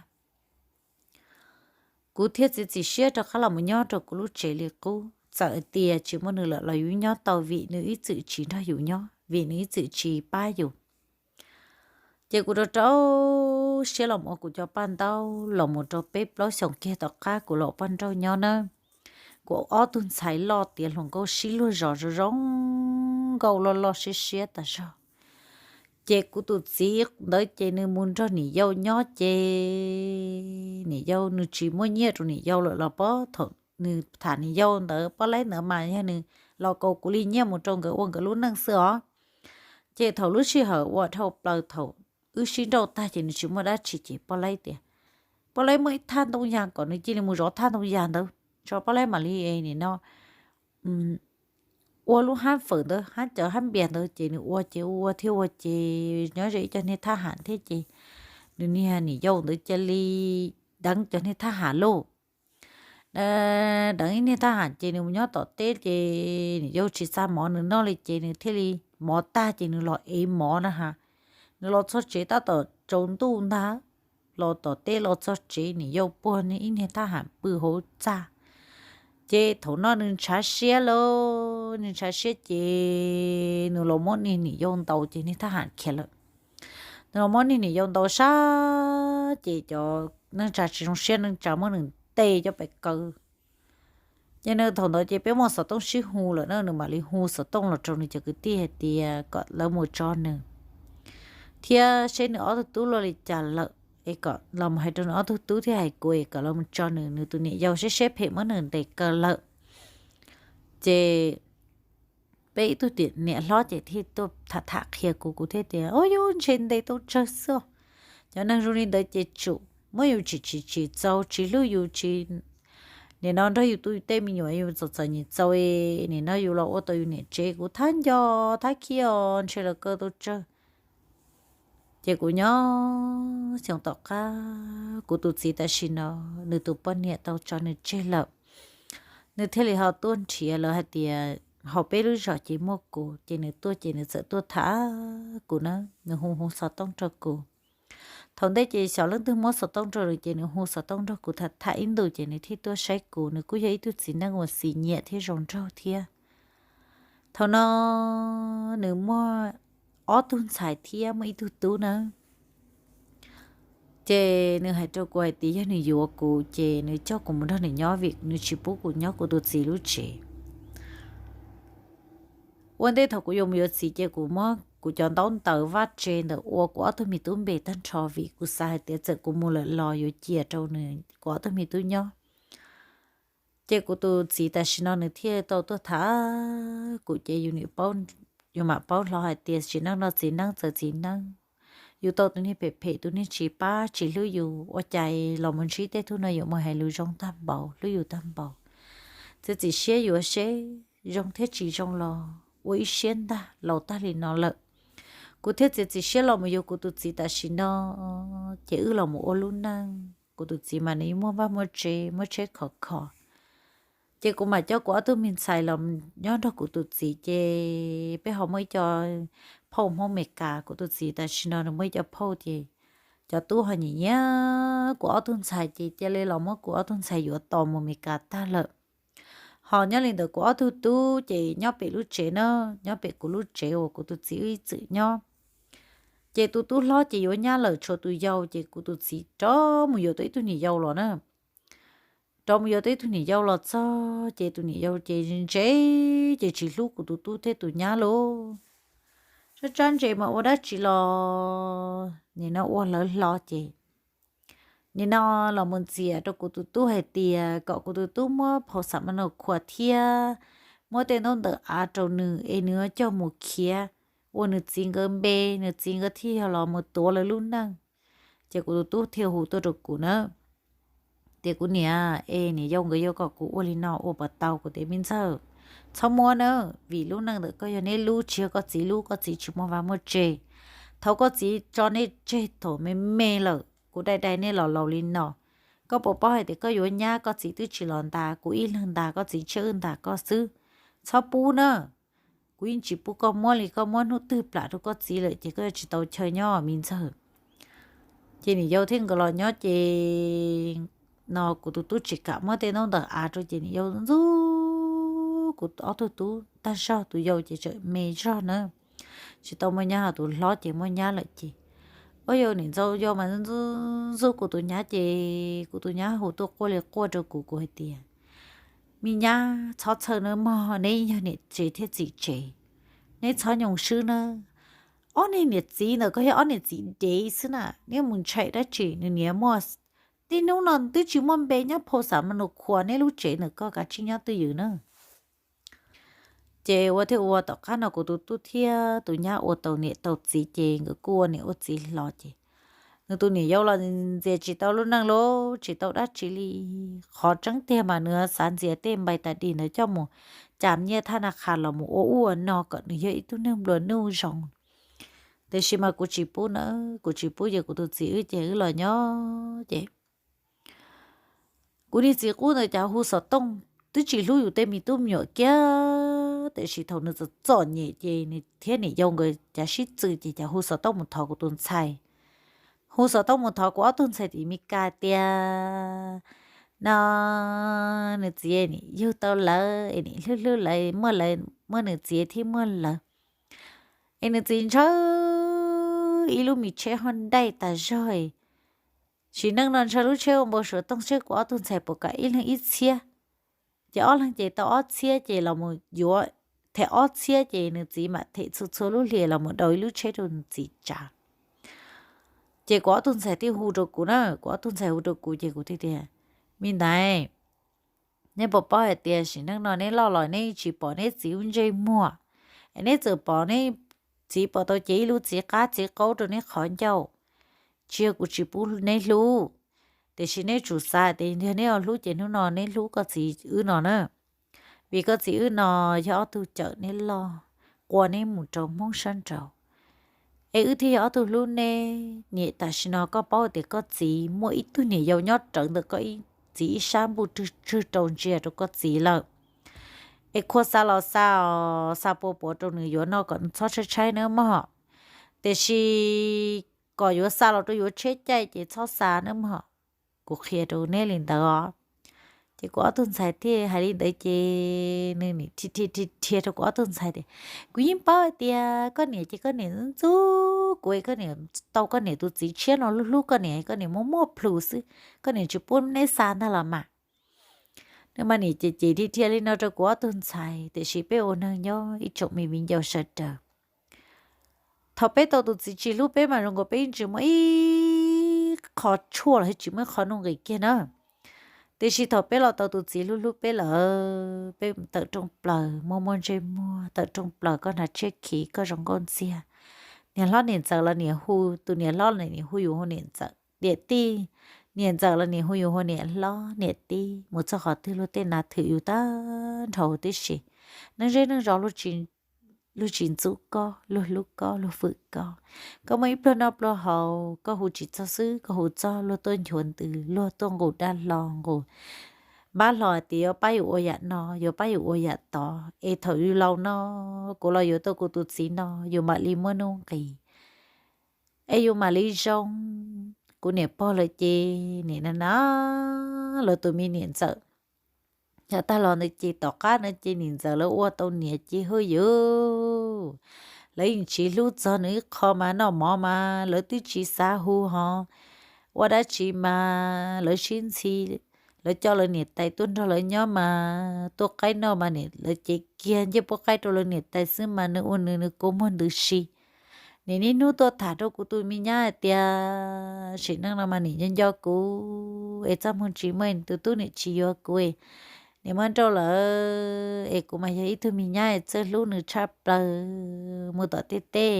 Kuv thiaj txiav txim siab rov qab los mus nyob rau kuv lub tsev li qub. Txawm tias tsis muaj nws lawm los yus nyob tau vim nws ib txwm tsis nrog yus nyob, vim nws ib txwm tsis pab yus. Ces kuv rau rau siab los mus ua kuv cov paj ntaub, los mus rau peb plaub xyoos kiag tom qab kuv los ua poj nrauj nyob na. Kuv ob tug ntxhais loj tiav hluas nkauj sib luag zos zoo zoo nkauj loj loj siab siab tas zog. Ces kuv tus txiv ntawd ces nws mus nrog niam yau nyob ces niam yau, nws tsis muaj nyiaj rau niam yau lawm los pob, thaum nws tham niam yau ntawd, Pob Laib ntawd mas yog nws los kaus kuv li nyiaj mus rau nkawd ua nkawd lub neej xwb os. Ces thaum lub sij hawm uas dhau plaws thaum wb sib nrauj tag ces nws tsis muaj dab tsi ces Pob Laib tias, Pob Laib muaj ib thaj ntoo yas kom nws cia li mus zov thaj ntoo yas ntawd tso, Pob Laib mam li nim no ua lub hab fawm ntawd, hab cawv hab npias ntawd. Ces nws ua ces ua thiab ua ces nyob ze ib co niag thab ham thiab ces nws niag niam yau ntawd cia li deev cov niag thab ham lauj. Deev ib niag thab ham ces nws mus nyob tom teb ces niam yau tsis xa mov nws noj li ces nws thiaj li, mov tag ces nws los ev mov na has. Nws los txog tsev tab tom tsaus ntuj ntag, los tom teb los txog tsev niam yau puag ib niag thab ham pw hauv txaj. Ces thaum no nws ntshav siab lauj, nws ntshav siab ces nws los muab niag niam yau ntaus ces niag thab ham khiav lawm. Nws los muab niag niam yau ntaus sab ces cov neej tsa tsis zoo siab, neej tsa muab nws ntes cov pes kawg. Ces nws thaum ntawd ces peb muaj xov tooj sib hu lawm na, nws mam li hu xov tooj los rau nws cov kwv tij hais tias kom lawv mus tso nws thiab seb nws ob tug tub luaj li cas lawm, es kom los mus hais rau nws ob tug tub thiab hais kuv es kom los mus tso nws, nws tus niam yau siab siab phem muab nws ntes kaw lawm. Ces peb ib tug niam hlob ces thiaj tuaj tham tham qhia kuv, kuv thiaj tias, Ua, yus ntshe ntes tau tsawg xwb. Cov neeg zoo li ntawd ces tsum muab yus tsim tsis txaus, tsis hlub yus, tsis, nim no nrog yus tu tej me nyuam yus txom txom nyem txaus, nim no yus los ua tau yus niam tsev, kuv thab nco thab khib os, ntshe los kaw tau tsawg. Ces kuv nyob xyoo tom qab, kuv tus txiv tam sim no nws tus poj niam tau tso nws tseg lawm. Nws thiaj li ho tuaj nrhiav, lawv hais tias hauv peb lub zos ces muaj kuv, ces nws tuaj ces nws txawm tuaj tham kuv na, nws hu hu xov tooj rau kuv. Thaum ntej ces xyov leej twg muab xov tooj rau nws ces nws hu xov tooj nrog kuv tham tham ib ntus ces nws thiaj tuaj saib kuv. Nws kuj yog ib tug txiv neej uas xis nyiam thiab zoo nraug thiab. Thaum no nws muaj ob tug ntxhais thiab muaj ib tug tub na. Ces nws hais rau kuv hais tias yog nws yuav kuv ces nws coj kuv mus nrog nws nyob vim nws tsis pub kuv nyob kuv tus txiv lub tsev. Ua ntej thaum kuv yuav mus yuav txiv ces kuv muab kuv cov ntaub ntawv vaj tse ntawm ua kuv ob tug me tub npe tag nrho vim kuv xav hais tias txawm kuv mus lawm los yuav cia rau nws, kuv ob tug me tub nyob. Ces kuv tus txiv tam sim no nws thiaj tau tuaj tham kuv ces yus nim paub, yus mam paub hlo hais tias txiv neej no txiv neej txawv txiv neej. Yus tau tus niag phem phem, tus niag tsis pab tsis hlub yus, ua cas los mus ntsib tej tug no yuav mus hais lus zoo tag npaum, hlub yus tag npaum. Txiav txim siab yuav seb zoo thiab tsis zoo los ua ib siab ntag, laus tag li no lawm. Kuv thiaj txiav txim siab los mus yuav kuv tus txiv tam sim no, ces wb los mus ua lub neej. Kuv tus txiv mas nws yeej muaj vaj muaj tse, muaj tsheb khov kho. Ces kuv mam coj kuv ob tug me ntxhais los nyob nrog kuv tus txiv, ces peb ho muaj ib co phauj Hmoob Amelikas. Kuv tus txiv tam sim no nws muaj ib co phauj, ces cov tub ho nyiam nyiam kuv ob tug ntxhais, ces cia li los muab kuv ob tug ntxhais yuav tos mus Amelikas tag lawm. Ho nyob li ntawd kuv ob tug tub ces nyob pem lub tsev na, nyob pem kuv lub tsev uas kuv tus txiv wb ib txwm nyob. Ces tus tub hlob ces yuav nyab lawm, tshuav tus yau, ces kuv tus txiv rov mus yuav tau ib tug niam yau los na. Rov mus yuav tau ib tug niam yau los txog ces tus niam yau ces ntse, ces tsis hlub kuv tus tub thiab tus nyab lauj. Tsab tsab ntse mas ua dab tsi los nim no ua hlawv hlo ces nim no los mus ntxias rau kuv tus tub hais tias kom kuv tus tub muab phau xam ma no khuas thiab muab tej ntaub ntawv av rau nws es nws coj mus khiav ua nws txiv nkawd npe, nws txiv nkawd thiaj yog los mus tuav lawv lub neej. Ces kuv tus tub thiaj hu tuaj rau kuv na, tias kuv niam, es niam yau nkawd yuav kom kuv ua li no ua puas tau? Kuv tias me ntxawg, txhob muab na, vim lub neej ntawm koj yog neb lub, tsis yog koj txiv lub, koj txiv tsis muaj vaj muaj tse. Thaum koj txiv tso neb tseg thaum me me lawm, kuv dai dai neb los laus li no, koj puas paub hais tias koj yuav nyab koj txiv twb tsis los ntas kuv ib leeg, ntas koj txiv tshiab wb ntas koj xwb. Txhob pub na, kuv yeej tsis pub koj muab li, koj muab hnub twg plam rau koj txiv lawm ces koj yuav tsis tau chaw nyob me ntxawg. Ces niam yau thiab nkawd los nyob ces no kuv tus tub tsis kam muab tej ntaub ntawv av rau ces niam yau ntxub kuv ob tug tub tag zog, tus yau ces tseem me zog na, tsis tau muaj nyab, ho tus hlob ces muaj nyab lawm ces, ua yau niam ntxawg yau mas ntxub ntxub kuv tus nyab ces kuv tus nyab hu tuaj quaj li quaj rau kuv, kuv hais tias me nyab, txhob txhawj nawb mog, neb yog niam tsev thiab txiv tsev, neb txhob nyoo swb nawb. ob niag niam txiv ntawm koj yog ob niam txiv dev xwb na, neb mus ntshai dab tsi? Nws niam muaj, tib hnub no twb tsis muaj npe nyob phau xav mas nws khuas neb lub tsev ntawm koj kav tsij nyob twj ywm na. Ces ua thiab ua, tom qab no kuv tus tub thiab tus nyab ua tau niam tau txiv ces nkawd kuj ua niam ua txiv hlo ces nws tus niam yau los ntxias tsis tau lub neej lawm, tsis tau dab tsi li. Qhov tseeb tiag mas nws xav ntxias tej npai tas dim ntawd coj mus cas nyiaj thaj na qha los mus ua ub ua no kom nws yog ib tug neeg nplua nuj zoo. Tiam sis mas kuv tsis pub na, kuv tsis pub ces kuv tus txiv wb ces wb los nyob ces kuv niag txiv qub ntawd cas hu xov tooj, twb tsis hlub yus tej me tub me nyuam kiag, tiam sis thaum nws txom txom nyem ces nws thiab niam yau nkawd cas sib txwm ces cas hu xov tooj mus thov kuv tus ntxhais. Hu xov tooj mus thov kuv ob tug ntxhais tim Meskas tias no nws txiv nim yug tau lawv es nim hlub hlub lawv, muaj lawv muaj nws txiv thiab muaj lawv. Es nws txiv ntshaw ib lub me tsheb hoj ntaij tas zog, sim neej no ntshaw lub tsheb ua npau suav tooj seb kuv ob tug ntxhais puas kam ib leeg ib txhiab. Ces ob leeg ces tau ob txhiab ces los mus yuav, them ob txhiab ces nws txiv mam them txhua txhua lub hlis los mus daus ib lub tsheb rau nws txiv tsav. Ces kuv ob tug ntxhais thiaj hu rau kuv na, kuv ob tug ntxhais hu rau kuv ces kuv thiaj tias, me ntxhais, neb puas paub hais tias sim neej no neb loj los neb tsis pom neb txiv lub ntsej muag, es neb txawm pom neb txiv pom tau cev ib lub txiv qab txiv qaub rau neb qhov ncauj. Tsis yog kuv tsis pub neb hlub, tiam sis neb tsum xav tias yog neb hlub ces hnub no neb hlub koj txiv wb no na, vim koj txiv wb no yog ob tug cawm neb loj, qua neb mus rau Hmoob sab nraud, es wb thiaj yog ob tug hlub neb. Niam, tam sim no koj paub tias koj txiv muaj ib tug niam yau nyob rawv ntawm koj txiv ib sab npuj rwg tswg rau ntsia rau koj txiv lawm. Es khua xa los xa os, xa pua puav rau nws yuav noj kom nws txhob tshaib tshaib nawb mog. Tiam sis kom yuav xa los rau yuav tsheb caij ces txhob xa nawb mog. Kuv qhia rau neb li ntawd os. Ces kuv ob tug ntxhais thiaj hais li ntawd ces nws nim dhia dhia dhia rau kuv ob tug ntxhais tias, kuv yeej paub hais tias koj niam ces koj niam ntxub kuv, koj niam tau koj niam tus txiv tshiab no hlub hlub koj niam, koj niam muaj muaj plhus xwb, koj niam tsis pub neb xa ntag los mas. Nws mas nim ces ces dhia dhia li no rau kuv ob tug ntxhais, tiam sis peb ua neeg nyob ib tsoom me viv ncaus sawv daws, thaum peb tau tus txiv tsis hlub peb mas zoo nkaus peb yeej tsis muaj ib qho tshuaj los tsis muaj ib qho nuj nqis kiag na. Tiam sis thaum peb los tau tus txiv hlub hlub peb lawm, peb tawm rooj plaws muaj muaj ntsej muag, tawm rooj plaws koj hnav tshiab khiv koj zoo nkauj ntxiag. Niam hlob niam ntxawm los niam hu, tus niam hlob los niam hu yus hu niam ntxawm, niam tij, niam ntxawm los niam hu yus hu niam hlob niam tij, mus txog qhov twg luag tej nav thwm yus tag nrho huv tib si. Neej zej neej zos luag tsis ntxub koj, luag hlub koj, luag fwm koj. Koj muaj ib pluag noj pluag haus, koj hu tsis txog xwb, koj hu txog luag tuaj nchuav ntws, luag tuaj nqus dab hlo nqus npab hlo tias yuav pab yus ua yam no, yuav pab yus ua yam tod, es thaum yus laus no, kuv los yuav tau kuv tus txiv no, yus mam li muaj nuj nqis, es yus mam li zoo. Kuv niam pog lawv ces nim na na, lawv tus me niam ntxawm, yav tag los ntawd ces tom qab no ces niam ntxawm lawv ua tau niam ces hwj yus, lawv yeej tsis hlub txog nws ib qho mas noj mov mas lawv twb tsis xav hu ho, ua dab tsi mas lawv sib ntxhi. Lawv coj lawv niam tais tuaj nrog lawv nyob mas tuaj qaib noj mas lawv cev kiag ncej puab qaib rau lawv niam tais xwb mas nws ua nws nws kua muag ntws si. Nim niaj hnub tuaj tham rau kuv tus me nyab hais tias sim neej no mas nim nco nco kuv es txoj hmoo tsis muaj, tus tub nim tsis yuav kuv, nim muab nrauj lawm es kuv mas yog ib tug me nyab txawj hlub nws tshaj plaws. Mus tom tej tej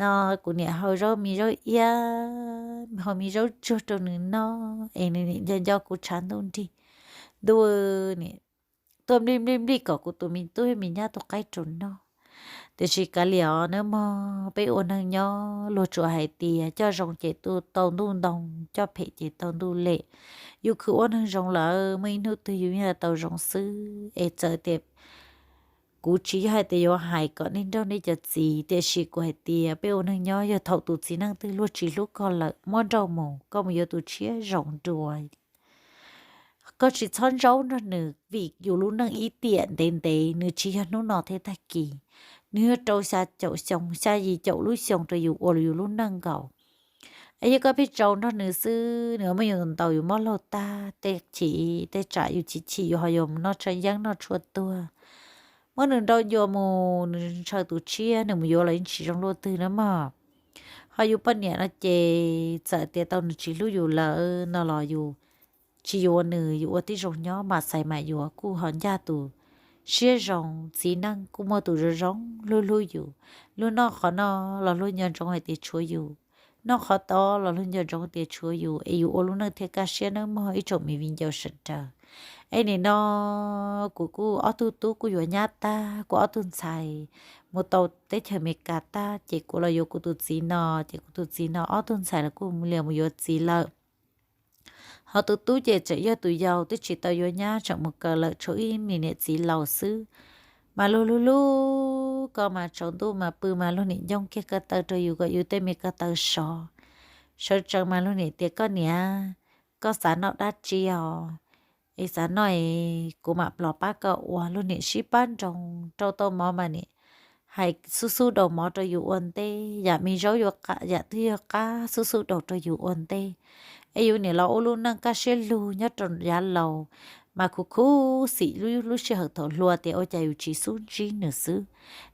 no kuv nim hau zaub me zaub iab, hau me zaub tsuag rau nws noj es nws nim nco nco kuv tshav ntuj nrig. Ntuj, tuaj nplij nplij nplij kom kuv tus me tub me nyab tus qaib rau noj. Tiam sis kav liam os nawb mog, peb ua neeg nyob luag tsuas hais tias coj zoo ces tau ntuj ntoo, coj phem ces tau ntuj lem. Yus khwv ua neeg zoo lawm muaj ib hnub twg yus yeej tau zoo xwb. Es txawm tias kuv tsis yog hais tias yuav hais kom nej nrauj nej cov txiv, tiam sis kuv hais tias peb ua neeg nyob yog thaum tus txiv neej twg luag tsis hlub koj lawm muab nrauj mus, koj mus yuav tus tshiab zoo dua. Koj tsis txhob ntsaub nrog nws vim yus lub neej ib tiam ntev ntev, nws tsis yog hnub no thiab tag kis, nws yuav rau xya caum xyoo, xya yim caum lub xyoo rau yus ua yus lub neej nkaus. Es yog koj pheej tsaus nrog nws xwb, nws muab yus ntaus yus mob laug tag, tej chim tej tsam yus chim chim yus ho yuav mus noj tshav yeeb noj tshuaj tuag. muab nws nrau ncua mus, nws ntshaw tus tshiab, nws mus yuav los yeej tsis zoo luaj twg na mog. Ho yus poj niam no ces txawm tias tau nws tsis hlub yus lawm no los yus tsis yuav nws, yus ua tib zoo nyob mam xaiv mam yuav kuj ho ncaj tus siab zoo, txiv neej kuj muaj tus zoo zoo hlub hlub yus. Luag noj qhov no los luag nco ntsoov hais tias tshuav yus, noj qhov tod los luag nco ntsoov tias tshuav yus, es yus ua lub neej thiaj kaj siab nawb mog ib tsoom me viv ncaus sawv daws. Es nim no kuv kuj ob tug tub kuj yuav nyab tag, kuv ob tug ntxhais mus tau teb chaws Amelikas tag, ces kuv los yuav kuv tus txiv no, ces kuv tus txiv no ob tug ntxhais los kuj lias mus yuav txiv lawm. Ho tus tub ces tseem yog tus yau twb tsis tau yuav nyab, tseem mus kawm lawm, tshuav ib niam txiv laus xwb. Mas luag hlub hlub ko mas tsaus ntuj mas pw mas luag niam ncoo kiag ko taw rau yus kom yus tej me ko taw sov. Sawv tsees mas luag niam tias koj niam, koj xav noj dab tsi os? Es xav noj es kuv mam plos pab koj ua. Luag niam sib pab nroo rau tau mov mas niam hais xub xub daus mov rau yus ua ntej, yam me zaub yuav qa- yam twg yog qab xub xub daus rau yus ua ntej. Es yus niam los ua lub neej kaj siab lug nyob rau yav laus, mas khuv khuv xim lub lub sij hawm thaum hluas tias ua cas yus tsis xub ntsib nws xwb.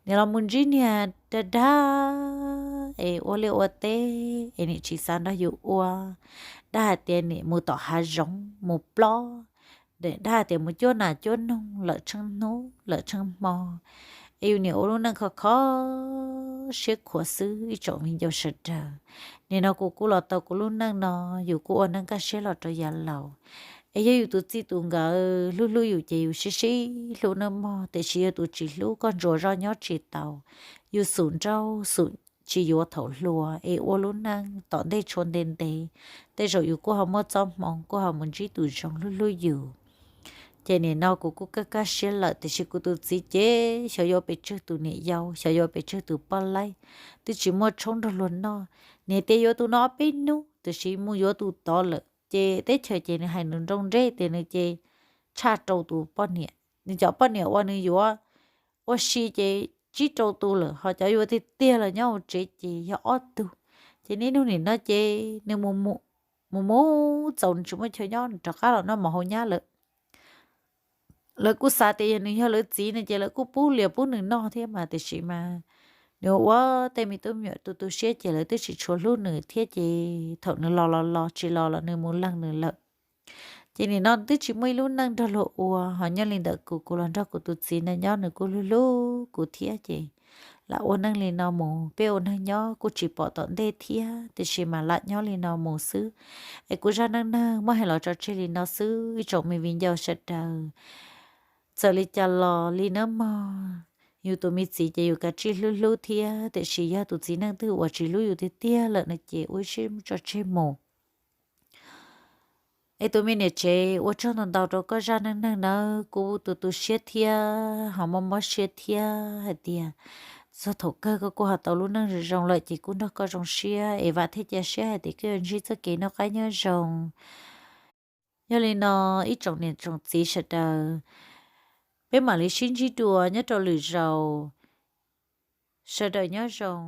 Niam los mus ntsib niag dag dag es ua liaj ua teb es niam tsis xav nrog yus ua. Dag hais tias niam mus tom hav zoov mus plob, dag hais tias mus cuab nas cuab noog lawm tsheej hnub lawm tsheej hmo. Es yus niam ua lub neej kho kho siab khuav xwb ib tsoom viv ncaus sawv daws. Nim no kuv kuj los tau kuv lub neej no, yus kuj ua neej kaj siab los rau yav laus. Es yog yus tus txij tus nkawm hlub hlub yus ces yus sib sib hlub nawb mog, tiam sis yog tus tsis hlub koj ntsuas zoj nyob tsis tau, yus xum nrauj xum tsis yuav thaum hluas es ua lub neej tom ntej tshuav ntev ntev, tej zaum yus kuj ho muaj txoj hmoo kuj ho mus ntsib tus zoo hlub hlub yus. Ces nim no kuv kuj kaj kaj siab lawm, tiam sis kuv tus txiv ces xyov yuav pes tsawg tus niam yau, xyov yuav pes tsawg tus poj laib, twb tsis muaj tshoob nrog luag noj. Niam tias yuav tus no ob peb hnub, tiam sis mus yuav tus tod lawm, ces teb chaws ces nws hais nws nroo nreb tias nws ces tshaj rau tus poj niam, nws cov poj niam uas nws yuav ua si ces tsib rau tus lawm, ho cov yuav tiag tiag los nyob hauv tsev ces yog ob tug. Ces niaj hnub nim no ces nws mus mus txaus nws tsis muaj chaw nyob, nws rov qab los noj mov hauv nyab lawm. Lawv kuj xav tias yog nws yog lawv txiv no ces lawv kuj pub lias pub nws noj thiab mas, tiam sis mas nws ua tej me tub me nyuam tu tu siab ces lawv twb tsis tshua hlub nws thiab, ces thaum nws los los los tsis los los nws mus leej nws lawm. Ces nim no twb tsis muaj ib lub neej nrog luag ua, ho nyob li ntawm kuv, kuv los nrog kuv tus txiv no nyob nws kuj hlub hlub kuv thiab, ces lam ua neej li no mus, peb ua neeg nyob kuj tsis pom tom ntej thiab, tiam sis mas lam nyob li no mus xwb. Es kuv zaj neej neeg muaj hais los tso tseg li no xwb ib tsoom me viv ncaus sawv daws. Txawm li cas los li nawb mog, yus tus me txiv ces yus kav tsij hlub hlub thiab, tiam sis yog tus txiv neej twg uas tsis hlub yus tiag tiag lawm no ces ua ib siab tso tseg mus. Es tus me niam tsev, ua tsaug ntau ntau rau koj zaj neej neeg nawb, kuv tu tu siab thiab ho mob mob siab thiab hais tias txog thaum kawg koj kuj ho tau lub neej zoo zoo lawm ces kuj nrog koj zoo siab es vam thiab cia siab hais tias koj yuav ntsib txoj kev noj qab nyob zoo. Yog li no ib tsoom niam tsoom txiv sawv daws, peb mam li sib ntsib dua nyob rau lwm zaus. Sawv daws nyob zoo.